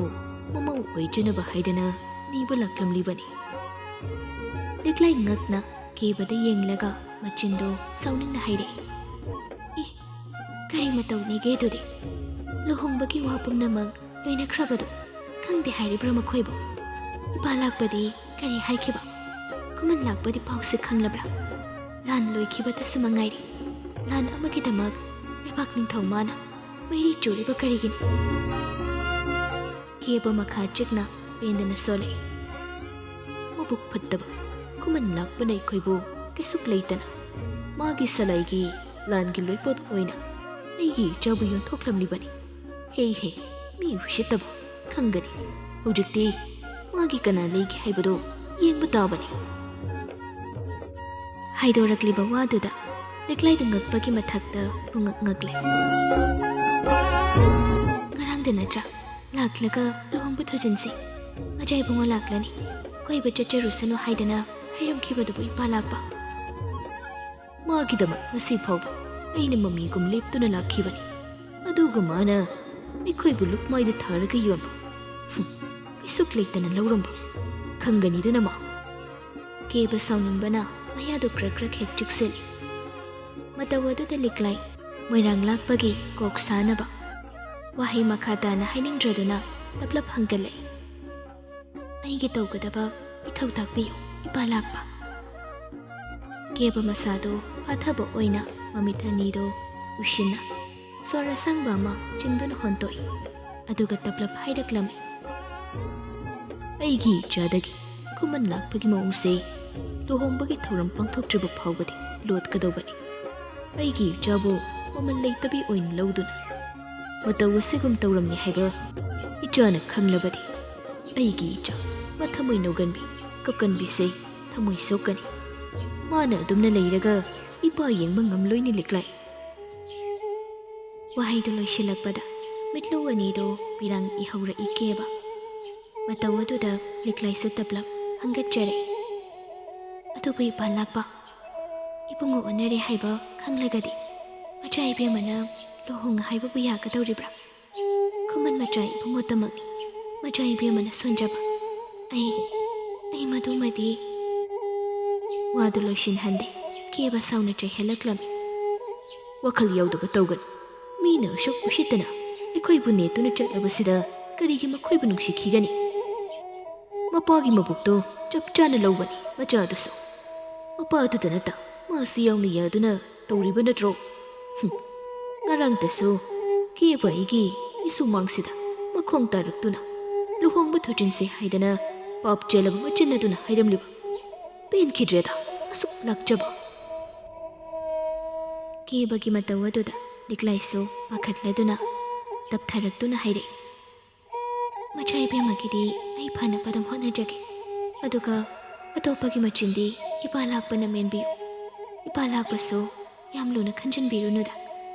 ꯃꯃꯧ ꯑꯣꯏꯖꯅꯕ ꯍꯥꯏꯗꯅ ꯅꯤꯕ ꯂꯥꯛꯂꯝꯂꯤꯕꯅꯤ꯫" ꯂꯤꯛꯂꯥꯏ ꯉꯛꯅ ꯀꯦꯕꯗ ꯌꯦꯡꯂꯒ ꯃꯆꯤꯟꯗꯣ ꯁꯥꯎꯅꯤꯡꯅ ꯍꯥꯏꯔꯛꯏ꯫ "ꯏ, ꯀꯔꯤ ꯃꯇꯧꯅꯤꯒꯦ ꯑꯗꯨꯗꯤ? ꯂꯨꯍꯣꯡꯕꯒꯤ ꯋꯥ ꯄꯨꯝꯅꯃꯛ ꯂꯣꯏꯅꯈ꯭ꯔꯕꯗꯣ ꯈꯪꯗꯦ ꯍꯥꯏꯔꯤꯕ꯭ꯔꯥ ꯃꯈꯣꯏꯕꯨ? ꯏꯄꯥ ꯂꯥꯛꯄꯗꯤ ꯀꯔꯤ ꯍꯥꯏꯈꯤꯕ? ꯈꯨꯃꯟ ꯂꯥꯛꯄꯗꯤ ꯄꯥꯎꯁꯦ ꯈꯪꯂꯕ꯭ꯔꯥ? ꯂꯥꯟ ꯂꯣꯏꯈꯤꯕꯗꯁꯨ ꯃꯉꯥꯏꯔꯦ꯫ ꯂꯥꯟ ꯑꯃꯒꯤꯗꯃꯛ ꯂꯩꯕꯥꯛ ꯅꯤꯡꯊꯧ ꯃꯥꯅ ꯃꯩꯔꯤ ꯆꯨꯔꯤꯕ ꯀꯔꯤꯒꯤꯅꯣ?" ꯀꯦꯕ ꯃꯈꯥ ꯆꯤꯛꯅ ꯄꯦꯟꯗꯅ ꯁꯣꯜꯂꯛꯏ꯫ "ꯃꯕꯨꯛ ꯐꯠꯇꯕ ꯈꯨꯃꯟ ꯂꯥꯛꯄꯅ ꯑꯩꯈꯣꯏꯕꯨ ꯀꯩꯁꯨꯛ ꯂꯩꯇꯅ ꯃꯥꯒꯤ ꯁꯂꯥꯏꯒꯤ ꯂꯥꯟꯒꯤ ꯂꯣꯏꯄꯣꯠ ꯑꯣꯏꯅ ꯑꯩꯒꯤ ꯏꯆꯥꯕꯨ ꯌꯣꯟꯊꯣꯛꯂꯝꯂꯤꯕꯅꯤ꯫ ꯍꯦ ꯍꯦ, ꯃꯤ ꯎꯁꯤꯠꯇꯕ ꯈꯪꯒꯅꯤ꯫ ꯍꯧꯖꯤꯛꯇꯤ ꯃꯥꯒꯤ ꯀꯅꯥ ꯂꯩꯒꯦ ꯍꯥꯏꯕꯗꯨ ꯌꯦꯡꯕ ꯇꯥꯕꯅꯤ꯫ ꯍꯥꯏꯗꯣꯔꯛꯂꯤꯕ ꯋꯥꯗꯨꯗ ꯂꯤꯛꯂꯥꯏꯗꯨ ꯉꯛꯄꯒꯤ ꯃꯊꯛꯇ ꯄꯨꯡꯉꯛ ꯉꯛꯂꯦ꯫ ꯉꯔꯥꯡꯗ ꯅꯠꯇ꯭ꯔꯥ ꯂꯥꯛꯂꯒ ꯂꯨꯍꯣꯡꯕ ꯊꯨꯖꯤꯟꯁꯤ, ꯃꯆꯥ ꯏꯕꯨꯡꯉꯣ ꯂꯥꯛꯂꯅꯤ, ꯀꯣꯏꯕ ꯆꯠꯆꯔꯨꯁꯅꯨ ꯍꯥꯏꯗꯅ ꯍꯥꯏꯔꯝꯈꯤꯕꯗꯨꯕꯨ ꯏꯄꯥ ꯂꯥꯛꯄ꯫ ꯃꯥꯒꯤꯗꯃꯛ ꯉꯁꯤ ꯐꯥꯎꯕ ꯑꯩꯅ ꯃꯃꯤꯒꯨꯝ ꯂꯦꯞꯇꯨꯅ ꯂꯥꯛꯈꯤꯕꯅꯤ꯫ ꯑꯗꯨꯒ ꯃꯥꯅ ꯑꯩꯈꯣꯏꯕꯨ ꯂꯨꯛꯃꯥꯏꯗ ꯊꯥꯔꯒ ꯌꯣꯟꯕ꯫ ꯍꯨꯝ, ꯀꯩꯁꯨꯛ ꯂꯩꯇꯅ ꯂꯧꯔꯝꯕ꯫ ꯈꯪꯒꯅꯤꯗꯅ ꯃꯥ꯫ ꯀꯦꯕ ꯁꯥꯎꯅꯤꯡꯕꯅ ꯃꯌꯥꯗꯨ ꯀ꯭ꯔꯛ ꯀ꯭ꯔꯛ ꯍꯦꯛ ꯆꯤꯛꯁꯤꯜꯂꯤ꯫ ꯃꯇꯧ ꯑꯗꯨꯗ ꯂꯤꯛꯂꯥꯏ ꯃꯣꯏꯔꯥꯡ ꯂꯥꯛꯄꯒꯤ ꯀꯣꯛ ꯁꯥꯅꯕ ꯋꯥꯍꯩ ꯃꯈꯥ ꯇꯥꯅ ꯍꯥꯏꯅꯤꯡꯗ꯭ꯔꯗꯨꯅ ꯇꯞꯂꯞ ꯍꯪꯒꯠꯂꯛꯏ꯫ ꯑꯩꯒꯤ ꯇꯧꯒꯗꯕ ꯏꯊꯧ ꯇꯥꯛꯄꯤꯌꯨ, ꯏꯄꯥ ꯂꯥꯛꯄ꯫ ꯀꯦꯕ ꯃꯁꯥꯗꯨ ꯐꯥꯊꯕ ꯑꯣꯏꯅ ꯃꯃꯤꯠ ꯑꯅꯤꯗꯨ ꯎꯏꯁꯤꯟꯅ ꯁꯣꯔ ꯑꯁꯪꯕ ꯑꯃ ꯆꯤꯡꯗꯨꯅ ꯍꯣꯟꯇꯣꯛꯏ꯫ ꯑꯗꯨꯒ ꯇꯞꯂꯞ ꯍꯥꯏꯔꯛꯂꯝꯃꯤ꯫ ꯑꯩꯒꯤ ꯏꯆꯥꯗꯒꯤ ꯈꯨꯃꯟ ꯂꯥꯛꯄꯒꯤ ꯃꯑꯣꯡꯁꯦ ꯂꯨꯍꯣꯡꯕꯒꯤ ꯊꯧꯔꯝ ꯄꯥꯡꯊꯣꯛꯇ꯭ꯔꯤꯕ ꯐꯥꯎꯕꯗꯤ ꯂꯣꯠꯀꯗꯧꯕꯅꯤ꯫ ꯑꯩꯒꯤ ꯏꯆꯥꯕꯨ ꯃꯃꯜ ꯂꯩꯇꯕꯤ ꯑꯣꯏꯅ ꯂꯧꯗꯨꯅ ꯃꯇꯧ ꯑꯁꯤꯒꯨꯝ ꯇꯧꯔꯝꯃꯤ ꯍꯥꯏꯕ ꯏꯆꯥꯅ ꯈꯪꯂꯕꯗꯤ ꯑꯩꯒꯤ ꯏꯆꯥ ꯃꯊꯃꯣꯏ ꯅꯧꯒꯟꯕꯤ, ꯀꯞꯀꯟꯕꯤꯁꯦ ꯊꯃꯣꯏ ꯁꯣꯛꯀꯅꯤ꯫ ꯃꯥꯅ ꯑꯗꯨꯝꯅ ꯂꯩꯔꯒ ꯏꯄꯥ ꯌꯦꯡꯕ ꯉꯝꯂꯣꯏꯅꯦ ꯂꯤꯛꯂꯥꯏ꯫ ꯋꯥꯍꯩꯗꯨ ꯂꯣꯏꯁꯤꯜꯂꯛꯄꯗ ꯃꯤꯠꯂꯨ ꯑꯅꯤꯗꯨ ꯄꯤꯔꯥꯡ ꯏꯍꯧꯔꯛꯏ ꯀꯦꯕ꯫ ꯃꯇꯧ ꯑꯗꯨꯗ ꯂꯤꯛꯂꯥꯏꯁꯨ ꯇꯞꯂꯞ ꯍꯪꯒꯠꯆꯔꯛꯏ꯫ ꯑꯗꯨꯕꯨ ꯏꯄꯥ ꯂꯥꯛꯄ, ꯏꯕꯨꯡꯉꯣ ꯑꯣꯟꯅꯔꯦ ꯍꯥꯏꯕ ꯈꯪꯂꯒꯗꯤ ꯃꯆꯥ ꯏꯕꯦꯝꯃꯅ ꯂꯨꯍꯣꯡ ꯍꯥꯏꯕꯕꯨ ꯌꯥꯒꯗꯧꯔꯤꯕ꯭ꯔꯥ? ꯈꯨꯃꯟ ꯃꯆꯥ ꯏꯕꯨꯡꯉꯣꯇꯃꯛꯅꯤ ꯃꯆꯥ ꯏꯕꯦꯝꯃꯅ ꯁꯣꯟꯖꯕ꯫ ꯑꯩ, ꯑꯩ ꯃꯗꯨꯃꯗꯤ꯫ ꯋꯥꯗꯨ ꯂꯣꯏꯁꯤꯟꯍꯟꯗꯦ꯫ ꯀꯦꯕ ꯁꯥꯎꯅ ꯆꯩꯍꯜꯂꯛꯂꯝꯃꯤ꯫ ꯋꯥꯈꯜ ꯌꯥꯎꯗꯕ ꯇꯧꯒꯅꯨ꯫ ꯃꯤꯅ ꯑꯁꯨꯛ ꯎꯁꯤꯠꯇꯅ ꯑꯩꯈꯣꯏꯕꯨ ꯅꯦꯠꯇꯨꯅ ꯆꯠꯂꯕꯁꯤꯗ ꯀꯔꯤꯒꯤ ꯃꯈꯣꯏꯕꯨ ꯅꯨꯡꯁꯤꯈꯤꯒꯅꯤ? ꯃꯄꯥꯒꯤ ꯃꯕꯨꯛꯇꯣ ꯆꯞ ꯆꯥꯅ ꯂꯧꯕꯅꯤ ꯃꯆꯥꯗꯨꯁꯨ꯫ ꯃꯄꯥꯗꯨꯗ ꯅꯠꯇ ꯃꯥꯁꯨ ꯌꯥꯎꯅ ꯌꯥꯗꯨꯅ ꯇꯧꯔꯤꯕ ꯅꯠꯇ꯭ꯔꯣ? ꯍꯨꯝ꯫ ꯉꯔꯥꯡꯇꯁꯨ ꯀꯦꯕ ꯑꯩꯒꯤ ꯏꯁꯨꯃꯥꯡꯁꯤꯗ ꯃꯈꯣꯡ ꯇꯥꯔꯛꯇꯨꯅ ꯂꯨꯍꯣꯡꯕ ꯊꯨꯖꯤꯟꯁꯦ ꯍꯥꯏꯗꯅ ꯄꯥꯞ ꯆꯦꯜꯂꯕ ꯃꯆꯤꯟ ꯑꯗꯨꯅ ꯍꯥꯏꯔꯝꯂꯤꯕ꯫ ꯄꯦꯟꯈꯤꯗ꯭ꯔꯦꯗ ꯑꯁꯨꯛ ꯂꯥꯛꯆꯕ꯫ ꯀꯦꯕꯒꯤ ꯃꯇꯧ ꯑꯗꯨꯗ ꯂꯤꯛꯂꯥꯏꯁꯨ ꯄꯥꯈꯠꯂꯗꯨꯅ ꯇꯞꯊꯔꯛꯇꯨꯅ ꯍꯥꯏꯔꯛꯏ꯫ ꯃꯆꯥ ꯏꯕꯦꯝꯃꯒꯤꯗꯤ ꯑꯩ ꯐꯅꯕ ꯑꯗꯨꯝ ꯍꯣꯠꯅꯖꯒꯦ꯫ ꯑꯗꯨꯒ ꯑꯇꯣꯞꯄꯒꯤ ꯃꯆꯤꯟꯗꯤ ꯏꯄꯥ ꯂꯥꯛꯄꯅ ꯃꯦꯟꯕꯤꯌꯨ꯫ ꯏꯄꯥ ꯂꯥꯛꯄꯁꯨ ꯌꯥꯝ ꯂꯨꯅ ꯈꯟꯖꯤꯟꯕꯤꯔꯨꯅꯨꯗ꯫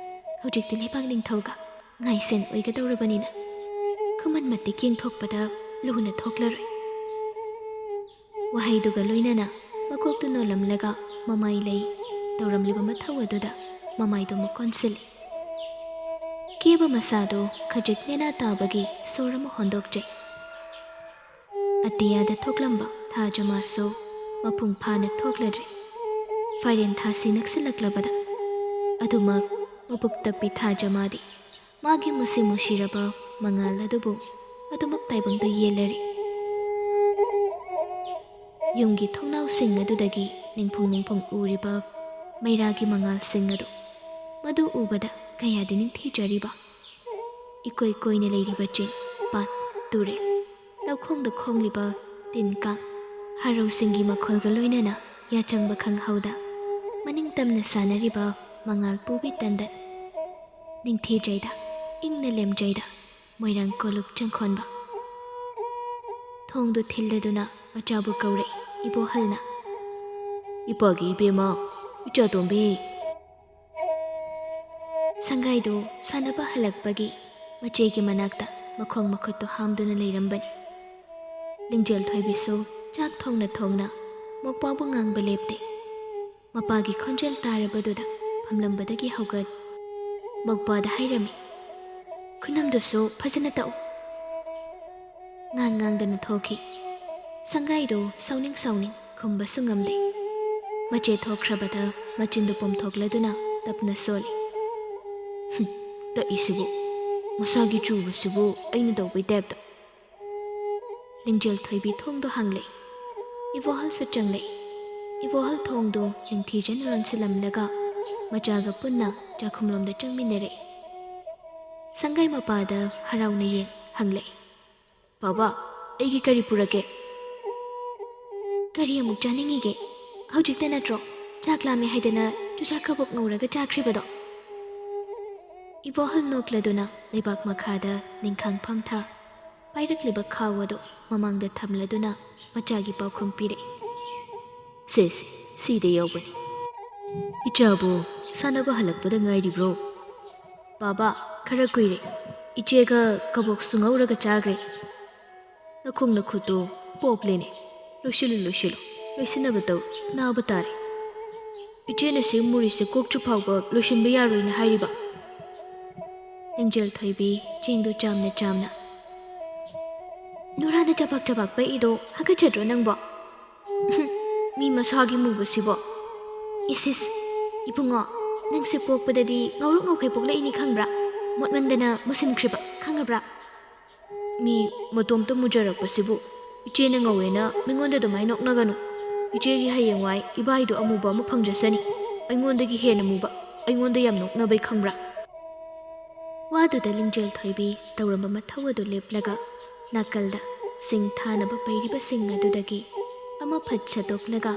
ꯍꯧꯖꯤꯛꯇꯤ ꯂꯩꯕꯥꯛ ꯅꯤꯡꯊꯧꯒ ꯉꯥꯏꯁꯦꯟ ꯑꯣꯏꯒꯗꯧꯔꯕꯅꯤꯅ ꯈꯨꯃꯟ ꯃꯇꯤꯛ ꯌꯦꯡꯊꯣꯛꯄꯗ ꯂꯨꯅ ꯊꯣꯛꯂꯔꯣꯏ꯫ ꯋꯥꯍꯩꯗꯨꯒ ꯂꯣꯏꯅꯅ ꯃꯀꯣꯛꯇꯨ ꯅꯣꯜꯂꯝꯂꯒ ꯃꯃꯥꯏ ꯂꯩ ꯇꯧꯔꯝꯂꯤꯕ ꯃꯊꯧ ꯑꯗꯨꯗ ꯃꯃꯥꯏꯗꯨ ꯑꯃꯨꯛ ꯀꯣꯟꯁꯤꯜꯂꯤ꯫ ꯀꯦꯕ ꯃꯁꯥꯗꯨ ꯈꯖꯤꯛ ꯅꯦꯅꯥ ꯇꯥꯕꯒꯤ ꯁꯣꯔ ꯑꯃ ꯍꯣꯟꯗꯣꯛꯆꯩ꯫ ꯑꯇꯤꯌꯥꯗ ꯊꯣꯛꯂꯝꯕ ꯊꯥ ꯖꯃꯥꯁꯨ ꯃꯄꯨꯡ ꯐꯥꯅ ꯊꯣꯛꯂꯗ꯭ꯔꯤ꯫ ꯐꯥꯏꯔꯦꯟ ꯊꯥꯁꯤ ꯅꯛꯁꯤꯜꯂꯛꯂꯕꯗ ꯑꯗꯨꯃꯛ ꯃꯕꯨꯛ ꯇꯞꯄꯤ ꯊꯥ ꯖꯃꯥꯗꯤ ꯃꯥꯒꯤ ꯃꯨꯁꯤ ꯃꯨꯁꯤꯔꯕ ꯃꯉꯥꯜ ꯑꯗꯨꯕꯨ ꯑꯗꯨꯃꯛ ꯇꯥꯏꯕꯪꯗ ꯌꯦꯜꯂꯔꯤ꯫ ꯌꯨꯝꯒꯤ ꯊꯣꯡꯅꯥꯎꯁꯤꯡ ꯑꯗꯨꯗꯒꯤ ꯅꯤꯡꯐꯨꯡ ꯅꯤꯡꯐꯨꯡ ꯎꯔꯤꯕ ꯃꯩꯔꯥꯒꯤ ꯃꯉꯥꯜꯁꯤꯡ ꯑꯗꯨ, ꯃꯗꯨ ꯎꯕꯗ ꯀꯌꯥꯗꯤ ꯅꯤꯡꯊꯤꯖꯔꯤꯕ꯫ ꯏꯀꯣꯏ ꯀꯣꯏꯅ ꯂꯩꯔꯤꯕ ꯆꯤꯡ, ꯄꯥꯠ, ꯇꯨꯔꯦꯜ, ꯂꯧꯈꯣꯡꯗ ꯈꯣꯡꯂꯤꯕ ꯇꯤꯟ ꯀꯥꯡ, ꯍꯔꯧꯁꯤꯡꯒꯤ ꯃꯈꯣꯜꯒ ꯂꯣꯏꯅꯅ ꯌꯥꯆꯪꯕ ꯈꯪꯍꯧꯗ ꯃꯅꯤꯡ ꯇꯝꯅ ꯁꯥꯟꯅꯔꯤꯕ ꯃꯉꯥꯜ ꯄꯨꯕꯤ ꯇꯟꯗꯟ꯫ ꯅꯤꯡꯊꯤꯖꯩꯗ, ꯏꯪꯅ ꯂꯦꯝꯖꯩꯗ, ꯃꯣꯏꯔꯥꯡ ꯀꯣꯂꯨꯞ ꯆꯪꯈꯣꯟꯕ꯫ ꯊꯣꯡꯗꯨ ꯊꯤꯜꯂꯗꯨꯅ ꯃꯆꯥꯕꯨ ꯀꯧꯔꯛꯏ ꯏꯕꯣꯍꯜꯅ꯫ "ꯏꯄꯥꯒꯤ ꯏꯕꯦꯝꯃ, ꯏꯆꯥ ꯇꯣꯝꯕꯤ!" ꯁꯪꯒꯥꯏꯗꯨ ꯁꯥꯟꯅꯕ ꯍꯜꯂꯛꯄꯒꯤ ꯃꯆꯦꯒꯤ ꯃꯅꯥꯛꯇ ꯃꯈꯣꯡ ꯃꯈꯨꯠꯇꯨ ꯍꯥꯝꯗꯨꯅ ꯂꯩꯔꯝꯕꯅꯤ꯫ ꯂꯤꯡꯖꯦꯜ ꯊꯣꯏꯕꯤꯁꯨ ꯆꯥꯛ ꯊꯣꯡꯅ ꯊꯣꯡꯅ ꯃꯧꯄꯥꯕꯨ ꯉꯥꯡꯕ ꯂꯦꯞꯇꯦ꯫ ꯃꯄꯥꯒꯤ ꯈꯣꯟꯖꯦꯜ ꯇꯥꯔꯕꯗꯨꯗ ꯐꯝꯂꯝꯕꯗꯒꯤ ꯍꯧꯒꯠ, ꯃꯧꯄꯥꯗ ꯍꯥꯏꯔꯝꯃꯤ, "ꯈꯨꯅꯝꯗꯨꯁꯨ ꯐꯖꯅ ꯇꯛꯎ"꯫ ꯉꯥꯡ ꯉꯥꯡꯗꯅ ꯊꯣꯛꯈꯤ꯫ ꯁꯪꯒꯥꯏꯗꯨ ꯁꯥꯎꯅꯤꯡ ꯁꯥꯎꯅꯤꯡ ꯈꯨꯝꯕꯁꯨ ꯉꯝꯗꯦ꯫ ꯃꯆꯦ ꯊꯣꯛꯈ꯭ꯔꯕꯗ ꯃꯆꯤꯟꯗꯨ ꯄꯣꯝꯊꯣꯛꯂꯗꯨꯅ ꯇꯞꯅ ꯁꯣꯜꯂꯤ, "ꯍꯨꯝ, ꯇꯛꯏꯁꯤꯕꯨ, ꯃꯁꯥꯒꯤ ꯆꯨꯕꯁꯤꯕꯨ ꯑꯩꯅ ꯇꯧꯕꯩ ꯇꯥꯏꯞꯇ"꯫ ꯂꯤꯡꯖꯦꯜ ꯊꯣꯏꯕꯤ ꯊꯣꯡꯗꯨ ꯍꯥꯡꯂꯛꯏ꯫ ꯏꯕꯣꯍꯜꯁꯨ ꯆꯪꯂꯛꯏ꯫ ꯏꯕꯣꯍꯜ ꯊꯣꯡꯗꯨ ꯅꯤꯡꯊꯤꯖꯅ ꯂꯣꯟꯁꯤꯜꯂꯝꯂꯒ ꯃꯆꯥꯒ ꯄꯨꯟꯅ ꯆꯥꯛꯈꯨꯝꯂꯣꯝꯗ ꯆꯪꯃꯤꯟꯅꯔꯛꯏ꯫ ꯁꯪꯒꯥꯏ ꯃꯄꯥꯗ ꯍꯔꯥꯎꯅ ꯌꯦꯡ ꯍꯪꯂꯛꯏ, "ꯕꯥꯕꯥ, ꯑꯩꯒꯤ ꯀꯔꯤ ꯄꯨꯔꯛꯀꯦ?" "ꯀꯔꯤ ꯑꯃꯨꯛ ꯆꯥꯅꯤꯡꯉꯤꯒꯦ? ꯍꯧꯖꯤꯛꯇ ꯅꯠꯇ꯭ꯔꯣ ꯆꯥꯛ ꯂꯥꯝꯃꯦ ꯍꯥꯏꯗꯅ ꯆꯨꯖꯥꯛ ꯀꯕꯣꯛ ꯉꯧꯔꯒ ꯆꯥꯈ꯭ꯔꯤꯕꯗꯣ?" ꯏꯕꯣꯍꯜ ꯅꯣꯛꯂꯗꯨꯅ ꯂꯩꯕꯥꯛ ꯃꯈꯥꯗ ꯅꯤꯡꯈꯥꯡ ꯐꯝꯊ꯫ ꯄꯥꯏꯔꯛꯂꯤꯕ ꯈꯥꯎ ꯑꯗꯨ ꯃꯃꯥꯡꯗ ꯊꯝꯂꯗꯨꯅ ꯃꯆꯥꯒꯤ ꯄꯥꯎꯈꯨꯝ ꯄꯤꯔꯛꯏ꯫ "ꯁꯦ, ꯁꯦ, ꯁꯤꯗ ꯌꯥꯎꯕꯅꯤ꯫ ꯏꯆꯥꯕꯨ ꯁꯥꯟꯅꯕ ꯍꯜꯂꯛꯄꯗ ꯉꯥꯏꯔꯤꯕ꯭ꯔꯣ?" "ꯕꯥꯕꯥ, ꯈꯔ ꯀꯨꯏꯔꯦ꯫ ꯏꯆꯦꯒ ꯀꯕꯣꯛꯁꯨ ꯉꯧꯔꯒ ꯆꯥꯈ꯭ꯔꯦ꯫ ꯅꯈꯣꯡ ꯅꯈꯨꯠꯇꯨ ꯄꯣꯞꯂꯦꯅꯦ꯫ ꯂꯣꯏꯁꯤꯜꯂꯨ, ꯂꯣꯏꯁꯤꯜꯂꯨ꯫ ꯂꯣꯏꯁꯤꯟꯅꯕ ꯇꯧ꯫ ꯅꯥꯕ ꯇꯥꯔꯦ꯫ ꯏꯆꯦꯅ ꯁꯤ ꯃꯨꯔꯤꯁꯦ ꯀꯣꯛꯇ꯭ꯔꯤ ꯐꯥꯎꯕ ꯂꯣꯏꯁꯤꯟꯕ ꯌꯥꯔꯣꯏꯅ ꯍꯥꯏꯔꯤꯕ?" ꯂꯤꯡꯖꯦꯜ ꯊꯣꯏꯕꯤ ꯆꯦꯡꯗꯨ ꯆꯥꯝꯅ ꯆꯥꯝꯅ, "ꯅꯨꯔꯥꯅ ꯆꯕꯥꯛ ꯆꯕꯥꯛ ꯄꯛꯏꯗꯣ ꯍꯥꯒꯠꯆꯗ꯭ꯔꯣ ꯅꯪꯕꯣ?" "ꯃꯤ ꯃꯁꯥꯒꯤ ꯃꯨꯕꯁꯤꯕꯣ?" "ꯏꯁ, ꯏꯁ, ꯏꯕꯨꯡꯉꯣ, ꯅꯪꯁꯦ ꯄꯣꯛꯄꯗꯗꯤ ꯉꯧꯔꯣꯛ ꯉꯧꯈꯩ ꯄꯣꯛꯂꯛꯏꯅꯤ ꯈꯪꯕ꯭ꯔꯥ? ꯃꯣꯠꯃꯟꯗꯅ ꯃꯨꯁꯤꯟꯈ꯭ꯔꯤꯕ, ꯈꯪꯉꯕ꯭ꯔꯥ?" "ꯃꯤ ꯃꯇꯣꯝꯇ ꯃꯨꯖꯔꯛꯄꯁꯤꯕꯨ ꯏꯆꯦꯅ ꯉꯧꯋꯦꯅ ꯃꯤꯉꯣꯟꯗ ꯑꯗꯨꯃꯥꯏꯅ ꯅꯣꯛꯅꯒꯅꯨ꯫ ꯏꯆꯦꯒꯤ ꯍꯌꯦꯡꯋꯥꯏ ꯏꯕꯥꯏꯗꯣ ꯑꯃꯨꯕ ꯑꯃ ꯐꯪꯖꯁꯅꯤ꯫ ꯑꯩꯉꯣꯟꯗꯒꯤ ꯍꯦꯟꯅ ꯃꯨꯕ, ꯑꯩꯉꯣꯟꯗ ꯌꯥꯝ ꯅꯣꯛꯅꯕꯩ ꯈꯪꯕ꯭ꯔꯥ?" ꯋꯥꯗꯨꯗ ꯂꯤꯡꯖꯦꯜ ꯊꯣꯏꯕꯤ ꯇꯧꯔꯝꯕ ꯃꯊꯧ ꯑꯗꯨ ꯂꯦꯞꯂꯒ ꯅꯥꯀꯜꯗ ꯁꯤꯡ ꯊꯥꯅꯕ ꯄꯩꯔꯤꯕꯁꯤꯡ ꯑꯗꯨꯗꯒꯤ ꯑꯃ ꯐꯠ ꯁꯠꯇꯣꯛꯂꯒ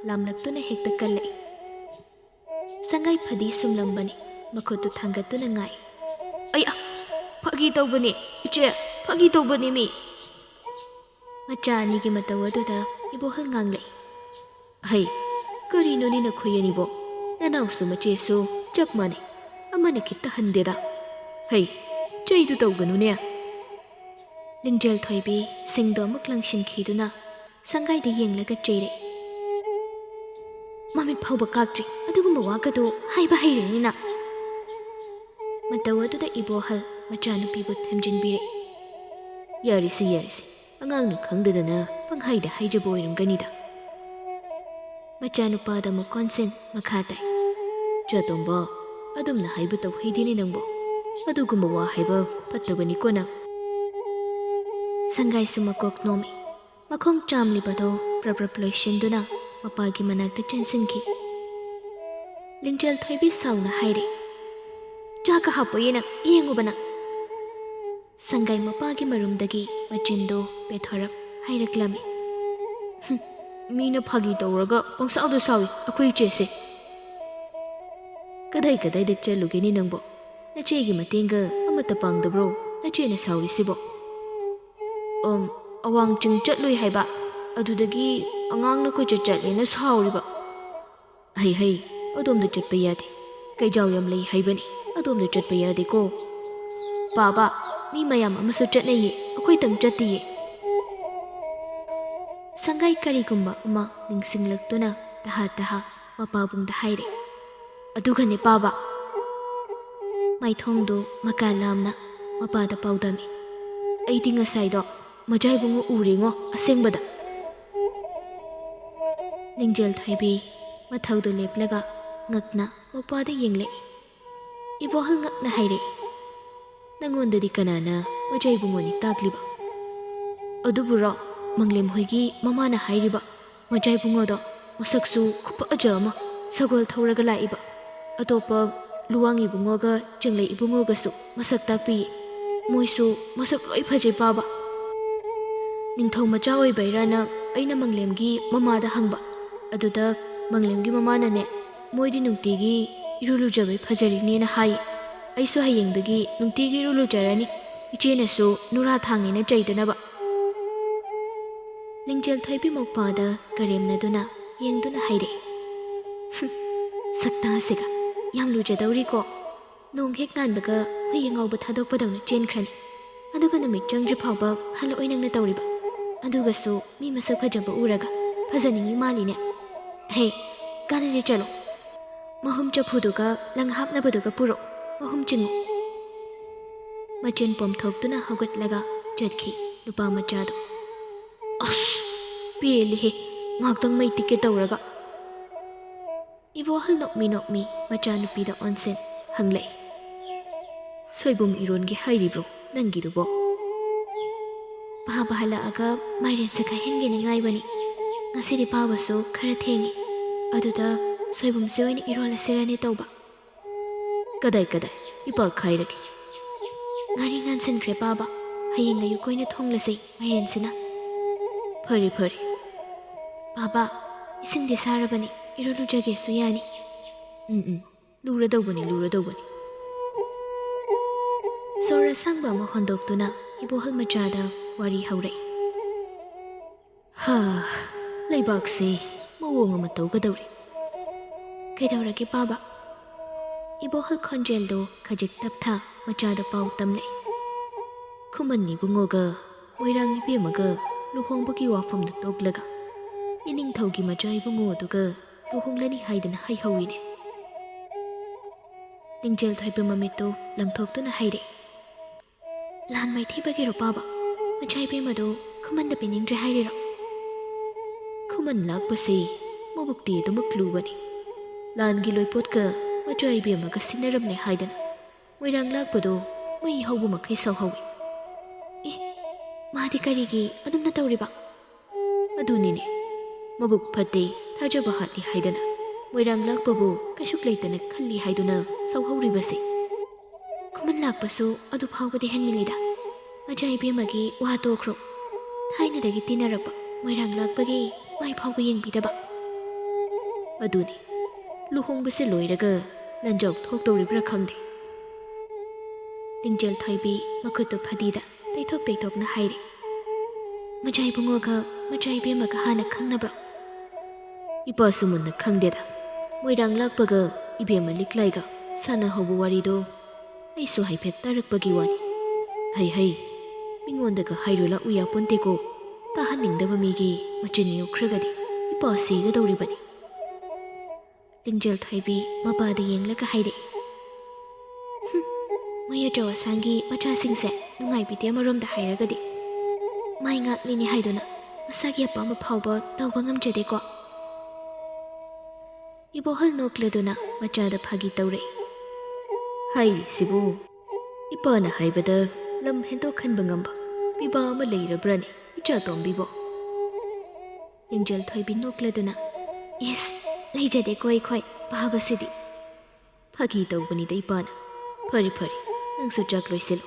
ꯂꯥꯝꯂꯛꯇꯨꯅ ꯍꯦꯛꯇ ꯀꯜꯂꯛꯏ꯫ ꯁꯪꯒꯥꯏ ꯐꯗꯤ ꯁꯨꯝꯂꯝꯕꯅꯤ, ꯃꯈꯨꯠꯇꯨ ꯊꯥꯡꯒꯠꯇꯨꯅ ꯉꯥꯏ꯫ "ꯑꯩ, ꯑ, ꯐꯥꯒꯤ ꯇꯧꯕꯅꯤ, ꯏꯆꯦ, ꯐꯥꯒꯤ ꯇꯧꯕꯅꯤ ꯃꯤ!" ꯃꯆꯥ ꯑꯅꯤꯒꯤ ꯃꯇꯧ ꯑꯗꯨꯗ ꯏꯕꯣꯍꯜ ꯉꯥꯡꯂꯛꯏ꯫ "ꯍꯩ, ꯀꯔꯤꯅꯣꯅꯦ ꯅꯈꯣꯏ ꯑꯅꯤꯕꯣ? ꯅꯅꯥꯎꯁꯨ ꯃꯆꯦꯁꯨ ꯆꯞ ꯃꯥꯟꯅꯩ, ꯑꯃꯅ ꯈꯤꯠꯇ ꯍꯟꯗꯦꯗ꯫ ꯍꯩ, ꯆꯩꯗꯨ ꯇꯧꯒꯅꯨꯅꯦ!" ꯂꯤꯡꯖꯦꯜ ꯊꯣꯏꯕꯤ ꯁꯤꯡꯗꯣ ꯑꯃꯨꯛ ꯂꯪꯁꯤꯟꯈꯤꯗꯨꯅ ꯁꯪꯒꯥꯏꯗ ꯌꯦꯡꯂꯒ ꯆꯩꯔꯛꯏ꯫ "ꯃꯃꯤꯠ ꯐꯥꯎꯕ ꯀꯥꯛꯇ꯭ꯔꯤ, ꯑꯗꯨꯒꯨꯝꯕ ꯋꯥꯒꯗꯣ ꯍꯥꯏꯕ ꯍꯩꯔꯦꯅꯦ ꯅꯪ!" ꯃꯇꯧ ꯑꯗꯨꯗ ꯏꯕꯣꯍꯜ ꯃꯆꯥꯅꯨꯄꯤꯕꯨ ꯊꯦꯝꯖꯤꯟꯕꯤꯔꯛꯏ꯫ "ꯌꯥꯔꯦꯁꯦ, ꯌꯥꯔꯦꯁꯦ, ꯑꯉꯥꯡꯅ ꯈꯪꯗꯗꯅ ꯄꯪꯍꯥꯏꯗ ꯍꯥꯏꯖꯕ ꯑꯣꯏꯔꯝꯒꯅꯤꯗ꯫" ꯃꯆꯥꯅꯨꯄꯥꯗ ꯑꯃꯨꯛ ꯀꯣꯟꯁꯤꯟ ꯃꯈꯥ ꯇꯥꯏ꯫ "ꯆꯥꯇꯣꯝꯕ, ꯑꯗꯨꯝꯅ ꯍꯥꯏꯕ ꯇꯧꯍꯩꯗꯦꯅꯦ ꯅꯪꯕꯣ꯫ ꯑꯗꯨꯒꯨꯝꯕ ꯋꯥ ꯍꯥꯏꯕ ꯐꯠꯇꯕꯅꯤꯀꯣ ꯅꯪ꯫" ꯁꯪꯒꯥꯏꯁꯨ ꯃꯀꯣꯛ ꯅꯣꯝꯃꯤ꯫ ꯃꯈꯣꯡ ꯆꯥꯝꯂꯤꯕꯗꯣ ꯄ꯭ꯔꯞ ꯄ꯭ꯔꯞ ꯂꯣꯏꯁꯤꯟꯗꯨꯅ ꯃꯄꯥꯒꯤ ꯃꯅꯥꯛꯇ ꯆꯦꯟꯁꯤꯟꯈꯤ꯫ ꯂꯤꯡꯖꯦꯜ ꯊꯣꯏꯕꯤ ꯁꯥꯎꯅ ꯍꯥꯏꯔꯦ, "ꯆꯥꯛꯀ ꯍꯥꯞꯄꯣꯏꯌꯦ ꯅꯪ, ꯌꯦꯡꯉꯨꯕ ꯅꯪ!" ꯁꯪꯒꯥꯏ ꯃꯄꯥꯒꯤ ꯃꯔꯨꯝꯗꯒꯤ ꯃꯆꯤꯟꯗꯣ ꯄꯦꯊꯣꯔꯞ ꯍꯥꯏꯔꯛꯂꯝꯃꯤ꯫ "ꯍꯨꯝ, ꯃꯤꯅ ꯐꯥꯒꯤ ꯇꯧꯔꯒ ꯄꯪꯁꯥꯎꯗ ꯁꯥꯎꯏ ꯑꯩꯈꯣꯏ ꯏꯆꯦꯁꯦ꯫ ꯀꯗꯥꯏ ꯀꯗꯥꯏꯗ ꯆꯠꯂꯨꯒꯦꯅꯦ ꯅꯪꯕꯣ? ꯅꯆꯦꯒꯤ ꯃꯇꯦꯡꯒ ꯑꯃꯠꯇ ꯄꯥꯡꯗꯕ꯭ꯔꯣ ꯅꯆꯦꯅ ꯁꯥꯎꯔꯤꯁꯤꯕꯣ?" ꯑꯝ, ꯑꯋꯥꯡ ꯆꯤꯡ ꯆꯠꯂꯨꯏ ꯍꯥꯏꯕ, ꯑꯗꯨꯗꯒꯤ ꯑꯉꯥꯡꯅ ꯀꯣꯏꯆꯠ ꯆꯠꯂꯦꯅ ꯁꯥꯎꯔꯤꯕ꯫ "ꯍꯩ ꯍꯩ, ꯑꯗꯣꯝꯗ ꯆꯠꯄ ꯌꯥꯗꯦ, ꯀꯩꯖꯥꯎ ꯌꯥꯝ ꯂꯩ ꯍꯥꯏꯕꯅꯤ, ꯑꯗꯣꯝꯗ ꯆꯠꯄ ꯌꯥꯗꯦꯀꯣ꯫ ꯄꯥꯕ, ꯃꯤ ꯃꯌꯥꯝ ꯑꯃꯁꯨ ꯆꯠꯅꯩꯌꯦ, ꯑꯩꯈꯣꯏꯇꯪ ꯆꯠꯇꯤꯌꯦ"꯫ ꯁꯪꯒꯥꯏ ꯀꯔꯤꯒꯨꯝꯕ ꯑꯃ ꯅꯤꯡꯁꯤꯡꯂꯛꯇꯨꯅ ꯇꯍꯥ ꯇꯍꯥ ꯃꯄꯥꯕꯨꯡꯗ ꯍꯥꯏꯔꯦ꯫ ꯑꯗꯨꯒꯅꯦ ꯄꯥꯕ, ꯃꯥꯏꯊꯣꯡꯗꯨ ꯃꯀꯥ ꯂꯥꯝꯅ ꯃꯄꯥꯗ ꯄꯥꯎꯗꯝꯃꯤ꯫ "ꯑꯩꯗꯤ ꯉꯁꯥꯏꯗꯣ ꯃꯖꯥꯏꯕꯨꯡꯉꯣ ꯎꯔꯦꯉꯣ ꯑꯁꯦꯡꯕꯗ"꯫ ꯂꯤꯡꯖꯦꯜ ꯊꯣꯏꯕꯤ ꯃꯊꯧꯗꯨ ꯂꯦꯞꯂꯒ ꯉꯛꯅ ꯃꯄꯥꯗ ꯌꯦꯡꯂꯛꯏ꯫ ꯏꯕꯣꯍꯜ ꯉꯛꯅ ꯍꯥꯏꯔꯛꯏ꯫ "ꯅꯪꯉꯣꯟꯗꯗꯤ ꯀꯅꯥꯅ ꯃꯖꯥꯏꯕꯨꯡꯉꯣꯅꯤ ꯇꯥꯛꯂꯤꯕ?" "ꯑꯗꯨꯕꯨꯔꯣ, ꯃꯪꯂꯦꯝ ꯍꯣꯏꯒꯤ ꯃꯃꯥꯅ ꯍꯥꯏꯔꯤꯕ꯫ ꯃꯖꯥꯏꯕꯨꯡꯉꯣꯗꯣ ꯃꯁꯛꯁꯨ ꯈꯨꯐꯖ ꯑꯃ, ꯁꯒꯣꯜ ꯊꯧꯔꯒ ꯂꯥꯛꯏꯕ꯫ ꯑꯇꯣꯞꯄ ꯂꯨꯋꯥꯡ ꯏꯕꯨꯡꯉꯣꯒ ꯆꯦꯡꯂꯩ ꯏꯕꯨꯡꯉꯣꯒꯁꯨ ꯃꯁꯛ ꯇꯥꯛꯄꯤꯌꯦ꯫ ꯃꯣꯏꯁꯨ ꯃꯁꯛ ꯂꯣꯏ ꯐꯖꯩ ꯄꯥꯕ"꯫ ꯅꯤꯡꯊꯧ ꯃꯆꯥ ꯑꯣꯏꯕꯩꯔꯥꯅ ꯑꯩꯅ ꯃꯪꯂꯦꯝꯒꯤ ꯃꯃꯥꯗ ꯍꯪꯕ꯫ ꯑꯗꯨꯗ ꯃꯪꯂꯦꯝꯒꯤ ꯃꯃꯥꯅꯅꯦ, "ꯃꯣꯏꯗꯤ ꯅꯨꯡꯇꯤꯒꯤ ꯏꯔꯨ ꯂꯨꯖꯕꯩ ꯐꯖꯔꯤꯅꯦꯅ" ꯍꯥꯏꯌꯦ꯫ "ꯑꯩꯁꯨ ꯍꯌꯦꯡꯗꯒꯤ ꯅꯨꯡꯇꯤꯒꯤ ꯏꯔꯨ ꯂꯨꯖꯔꯅꯤ, ꯏꯆꯦꯅꯁꯨ ꯅꯨꯔꯥ ꯊꯥꯡꯉꯦꯅ ꯆꯩꯗꯅꯕ"꯫ ꯂꯤꯡꯖꯦꯜ ꯊꯣꯏꯕꯤ ꯃꯧꯄꯥꯗ ꯀꯔꯦꯝꯅꯗꯨꯅ ꯌꯦꯡꯗꯨꯅ ꯍꯥꯏꯔꯛꯏ꯫ "ꯍꯨꯝ, ꯁꯛꯇꯥꯁꯤꯒ, ꯌꯥꯝ ꯂꯨꯖꯗꯧꯔꯤꯀꯣ꯫ ꯅꯣꯡ ꯍꯦꯛ ꯉꯥꯟꯕꯒ ꯍꯨꯏ ꯑꯉꯧꯕ ꯊꯥꯗꯣꯛꯄꯗꯧꯅ ꯆꯦꯟꯈ꯭ꯔꯅꯤ꯫ ꯑꯗꯨꯒ ꯅꯨꯃꯤꯠ ꯆꯪꯗ꯭ꯔꯤ ꯐꯥꯎꯕ ꯍꯜꯂꯛꯑꯣꯏ ꯅꯪꯅ ꯇꯧꯔꯤꯕ꯫ ꯑꯗꯨꯒꯁꯨ ꯃꯤ ꯃꯁꯛ ꯐꯖꯕ ꯎꯔꯒ ꯐꯖꯅꯤꯡꯉꯤ ꯃꯥꯜꯂꯤꯅꯦ꯫ ꯍꯦ, ꯀꯥꯟꯅꯗꯦ, ꯆꯠꯂꯣ꯫ ꯃꯍꯨꯝ ꯆꯐꯨꯗꯨꯒ ꯂꯪ ꯍꯥꯞꯅꯕꯗꯨꯒ ꯄꯨꯔꯛꯑꯣ, ꯃꯍꯨꯝ ꯆꯤꯡꯉꯨ"꯫ ꯃꯆꯤꯟ ꯄꯣꯝꯊꯣꯛꯇꯨꯅ ꯍꯧꯒꯠꯂꯒ ꯆꯠꯈꯤ ꯅꯨꯄꯥ ꯃꯆꯥꯗꯣ꯫ "ꯑꯁ, ꯄꯦꯜꯂꯤꯍꯦ, ꯉꯥꯏꯍꯥꯛꯇꯪ ꯃꯩ ꯇꯤꯛꯀꯦ ꯇꯧꯔꯒ"꯫ ꯏꯕꯣꯍꯜ ꯅꯣꯛꯃꯤ ꯅꯣꯛꯃꯤ ꯃꯆꯥꯅꯨꯄꯤꯗ ꯑꯣꯟꯁꯤꯟ ꯍꯪꯂꯛꯏ꯫ "ꯁꯣꯏꯕꯨꯝ ꯏꯔꯣꯟꯒꯦ ꯍꯥꯏꯔꯤꯕ꯭ꯔꯣ ꯅꯪꯒꯤꯗꯨꯕꯣ?" "ꯄꯥꯕ ꯍꯜꯂꯛꯑꯒ ꯃꯥꯏꯔꯦꯟ ꯁꯛꯈꯥꯏꯍꯟꯒꯦꯅ ꯉꯥꯏꯕꯅꯤ꯫ ꯉꯁꯤꯗꯤ ꯄꯥꯕꯁꯨ ꯈꯔ ꯊꯦꯡꯉꯤ꯫ ꯑꯗꯨꯗ ꯁꯣꯏꯕꯨꯝꯁꯦ ꯑꯣꯏꯅ ꯏꯔꯣꯜꯂꯁꯤꯔꯅꯦ ꯇꯧꯕ"꯫ "ꯀꯗꯥꯏ ꯀꯗꯥꯏ? ꯏꯄꯥ ꯈꯥꯏꯔꯒꯦ"꯫ "ꯉꯥꯔꯤ ꯉꯥꯟꯁꯤꯟꯈ꯭ꯔꯦ ꯄꯥꯕ꯫ ꯍꯌꯦꯡ ꯑꯌꯨꯛ ꯑꯣꯏꯅ ꯊꯣꯡꯂꯁꯤ ꯃꯥꯏꯔꯦꯟꯁꯤꯅ"꯫ "ꯐꯔꯦ ꯐꯔꯦ"꯫ "ꯄꯥꯕ, ꯏꯁꯤꯡꯗꯤ ꯁꯥꯔꯕꯅꯤ, ꯏꯔꯨ ꯂꯨꯖꯒꯦꯁꯨ ꯌꯥꯅꯤ"꯫ "ꯎꯝ ꯎꯝ, ꯂꯨꯔꯗꯧꯕꯅꯤ, ꯂꯨꯔꯗꯧꯕꯅꯤ"꯫ ꯁꯣꯔ ꯑꯁꯥꯡꯕ ꯑꯃ ꯍꯣꯟꯗꯣꯛꯇꯨꯅ ꯏꯕꯣꯍꯜ ꯃꯆꯥꯗ ꯋꯥꯔꯤ ꯍꯧꯔꯛꯏ꯫ ꯍꯥ, ꯂꯩꯕꯥꯛꯁꯤ ꯃꯑꯣꯡ ꯑꯃ ꯇꯧꯒꯗꯧꯔꯤ꯫ ꯀꯩꯗꯧꯔꯒꯦ ꯄꯥꯕ? ꯏꯕꯣꯍꯜ ꯈꯣꯟꯖꯦꯜꯗꯣ ꯈꯖꯤꯛ ꯇꯞꯊꯥ ꯃꯆꯥꯗ ꯄꯥꯎ ꯇꯝꯂꯛꯏ꯫ ꯈꯨꯃꯟ ꯏꯕꯨꯡꯉꯣꯒ ꯃꯣꯏꯔꯥꯡ ꯏꯕꯦꯝꯃꯒ ꯂꯨꯍꯣꯡꯕꯒꯤ ꯋꯥꯐꯝꯗꯨ ꯇꯣꯛꯂꯒ ꯏꯅꯤꯡꯊꯧꯒꯤ ꯃꯆꯥ ꯏꯕꯨꯡꯉꯣ ꯑꯗꯨꯒ ꯂꯨꯍꯣꯡꯂꯅꯤ ꯍꯥꯏꯗꯅ ꯍꯥꯏꯍꯧꯋꯤꯅꯦ꯫ ꯂꯤꯡꯖꯦꯜ ꯊꯣꯏꯕ ꯃꯃꯤꯠꯇꯨ ꯂꯪꯊꯣꯛꯇꯨꯅ ꯍꯥꯏꯔꯛꯏ꯫ ꯂꯥꯟ ꯃꯥꯏꯊꯤꯕꯒꯤꯔꯣ ꯄꯥꯕ? ꯃꯆꯥ ꯏꯕꯦꯝꯃꯗꯣ ꯈꯨꯃꯟꯗ ꯄꯤꯅꯤꯡꯗ꯭ꯔꯦ ꯍꯥꯏꯔꯤꯔꯣ? ꯈꯨꯃꯟ ꯂꯥꯛꯄꯁꯤ ꯃꯕꯨꯛꯇꯤ ꯑꯗꯨꯃꯛ ꯂꯨꯕꯅꯤ꯫ ꯂꯥꯟꯒꯤ ꯂꯣꯏꯄꯣꯠꯀ ꯃꯆꯥ ꯏꯕꯦꯝꯃꯒ ꯁꯤꯟꯅꯔꯝꯂꯦ ꯍꯥꯏꯗꯅ ꯃꯣꯏꯔꯥꯡ ꯂꯥꯛꯄꯗꯣ ꯃꯩ ꯍꯧꯕ ꯃꯈꯩ ꯁꯧꯍꯧꯏ꯫ ꯑꯦ, ꯃꯥꯗꯤ ꯀꯔꯤꯒꯤ ꯑꯗꯨꯝꯅ ꯇꯧꯔꯤꯕ? ꯑꯗꯨꯅꯤꯅꯦ, ꯃꯕꯨꯛ ꯐꯠꯇꯦ, ꯊꯥꯖꯕ ꯍꯥꯠꯂꯤ ꯍꯥꯏꯗꯅ ꯃꯣꯏꯔꯥꯡ ꯂꯥꯛꯄꯕꯨ ꯀꯩꯁꯨ ꯂꯩꯇꯅ ꯈꯜꯂꯤ ꯍꯥꯏꯗꯨꯅ ꯁꯧꯍꯧꯔꯤꯕꯁꯦ꯫ ꯈꯨꯃꯟ ꯂꯥꯛꯄꯁꯨ ꯑꯗꯨ ꯐꯥꯎꯕꯗꯤ ꯍꯦꯟꯃꯤꯜꯂꯤꯗ꯫ ꯃꯆꯥ ꯏꯕꯦꯝꯃꯒꯤ ꯋꯥ ꯇꯣꯛꯈ꯭ꯔꯣ꯫ ꯊꯥꯏꯅꯗꯒꯤ ꯇꯤꯟꯅꯔꯛꯄ ꯃꯣꯏꯔꯥꯡ ꯂꯥꯛꯄꯒꯤ ꯃꯥꯏ ꯐꯥꯎꯕ ꯌꯦꯡꯕꯤꯗꯕ꯫ ꯑꯗꯨꯅꯤ, ꯂꯨꯍꯣꯡꯕꯁꯦ ꯂꯣꯏꯔꯒ ꯂꯟꯖꯥꯎ ꯊꯣꯛꯇꯧꯔꯤꯕ꯭ꯔꯥ ꯈꯪꯗꯦ꯫ ꯂꯤꯡꯖꯦꯜ ꯊꯣꯏꯕꯤ ꯃꯈꯨꯠꯇꯨ ꯐꯗꯤꯗ ꯇꯩꯊꯣꯛ ꯇꯩꯊꯣꯛꯅ ꯍꯥꯏꯔꯤ꯫ ꯃꯆꯥ ꯏꯕꯨꯡꯉꯣꯒ ꯃꯆꯥ ꯏꯕꯦꯝꯃꯒ ꯍꯥꯟꯅ ꯈꯪꯅꯕ꯭ꯔꯣ? ꯏꯄꯥꯁꯨ ꯃꯨꯟꯅ ꯈꯪꯗꯦꯗ꯫ ꯃꯣꯏꯔꯥꯡ ꯂꯥꯛꯄꯒ ꯏꯕꯦꯝꯃ ꯂꯤꯛꯂꯥꯏꯒ ꯁꯥꯟꯅꯍꯧꯕ ꯋꯥꯔꯤꯗꯣ ꯑꯩꯁꯨ ꯍꯥꯏꯐꯦꯠ ꯇꯥꯔꯛꯄꯒꯤ ꯋꯥꯅꯤ꯫ ꯍꯩ ꯍꯩ, ꯃꯤꯉꯣꯟꯗꯒ ꯍꯥꯏꯔꯨ ꯂꯥꯛꯎ ꯌꯥꯄꯣꯟꯇꯦꯀꯣ꯫ ꯇꯥꯍꯟꯅꯤꯡꯗꯕ ꯃꯤꯒꯤ ꯃꯆꯤꯟ ꯌꯣꯛꯈ꯭ꯔꯒꯗꯤ ꯏꯄꯥ ꯁꯤꯒꯗꯧꯔꯤꯕꯅꯤ꯫ ꯂꯤꯡꯖꯦꯜ ꯊꯣꯏꯕꯤ ꯃꯄꯥꯗ ꯌꯦꯡꯂꯒ ꯍꯥꯏꯔꯛꯏ꯫ "ꯍꯨꯝ, ꯃꯣꯏ ꯑꯆꯧ ꯑꯁꯥꯡꯒꯤ ꯃꯆꯥꯁꯤꯡꯁꯦ ꯅꯨꯡꯉꯥꯏꯕꯤꯗꯦ ꯑꯃꯔꯣꯝꯗ ꯍꯥꯏꯔꯒꯗꯤ꯫ ꯃꯥꯏ ꯉꯥꯛꯂꯤꯅꯦ ꯍꯥꯏꯗꯨꯅ ꯃꯁꯥꯒꯤ ꯑꯄꯥꯝꯕ ꯐꯥꯎꯕ ꯇꯧꯕ ꯉꯝꯖꯗꯦꯀꯣ?" ꯏꯕꯣꯍꯜ ꯅꯣꯛꯂꯗꯨꯅ ꯃꯆꯥꯗ ꯐꯥꯒꯤ ꯇꯧꯔꯛꯏ꯫ ꯍꯥꯏꯔꯤꯁꯤꯕꯨ, ꯏꯄꯥꯅ ꯍꯥꯏꯕꯗ ꯂꯝ ꯍꯦꯟꯗꯣꯛ ꯍꯟꯕ ꯉꯝꯕ ꯄꯤꯕꯥ ꯑꯃ ꯂꯩꯔꯕ꯭ꯔꯅꯦ, ꯏꯆꯥ ꯇꯣꯝꯕꯤꯕꯣ? ꯂꯤꯡꯖꯦꯜ ꯊꯣꯏꯕꯤ ꯅꯣꯛꯂꯗꯨꯅ, "ꯏꯁ, ꯂꯩꯖꯗꯦꯀꯣ ꯑꯩꯈꯣꯏ ꯄꯥꯕꯁꯤꯗꯤ꯫" ꯐꯥꯒꯤ ꯇꯧꯕꯅꯤꯗ ꯏꯄꯥꯅ꯫ ꯐꯔꯦ ꯐꯔꯦ, ꯅꯪꯁꯨ ꯆꯥꯛ ꯂꯣꯏꯁꯤꯜꯂꯣ꯫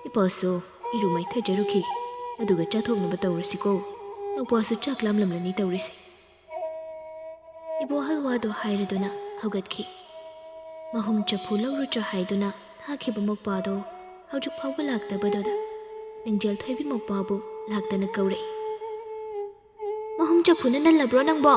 ꯏꯄꯥꯁꯨ ꯏꯔꯨ ꯃꯥꯏꯊꯖꯔꯨꯈꯤꯒꯦ, ꯑꯗꯨꯒ ꯆꯥꯊꯣꯛꯅꯕ ꯇꯧꯔꯁꯤꯀꯣ꯫ ꯅꯧꯄꯥꯁꯨ ꯆꯥꯛ ꯂꯥꯝꯂꯝꯂꯅꯤ ꯇꯧꯔꯤꯁꯦ꯫ ꯏꯕꯣꯍꯜ ꯋꯥꯗꯨ ꯍꯥꯏꯔꯗꯨꯅ ꯍꯧꯒꯠꯈꯤ꯫ ꯃꯍꯨꯝ ꯆꯐꯨ ꯂꯧꯔꯨꯆꯣ ꯍꯥꯏꯗꯨꯅ ꯊꯥꯈꯤꯕ ꯃꯧꯄꯥꯗꯣ ꯍꯧꯖꯤꯛ ꯐꯥꯎꯕ ꯂꯥꯛꯇꯕꯗꯨꯗ ꯂꯤꯡꯖꯦꯜ ꯊꯣꯏꯕꯤ ꯃꯧꯄ꯭ꯋꯥꯕꯨ ꯂꯥꯛꯇꯅ ꯀꯧꯔꯛꯏ꯫ "ꯃꯍꯨꯝ ꯆꯐꯨꯅ ꯅꯜꯂꯕ꯭ꯔꯣ ꯅꯪꯕꯣ?"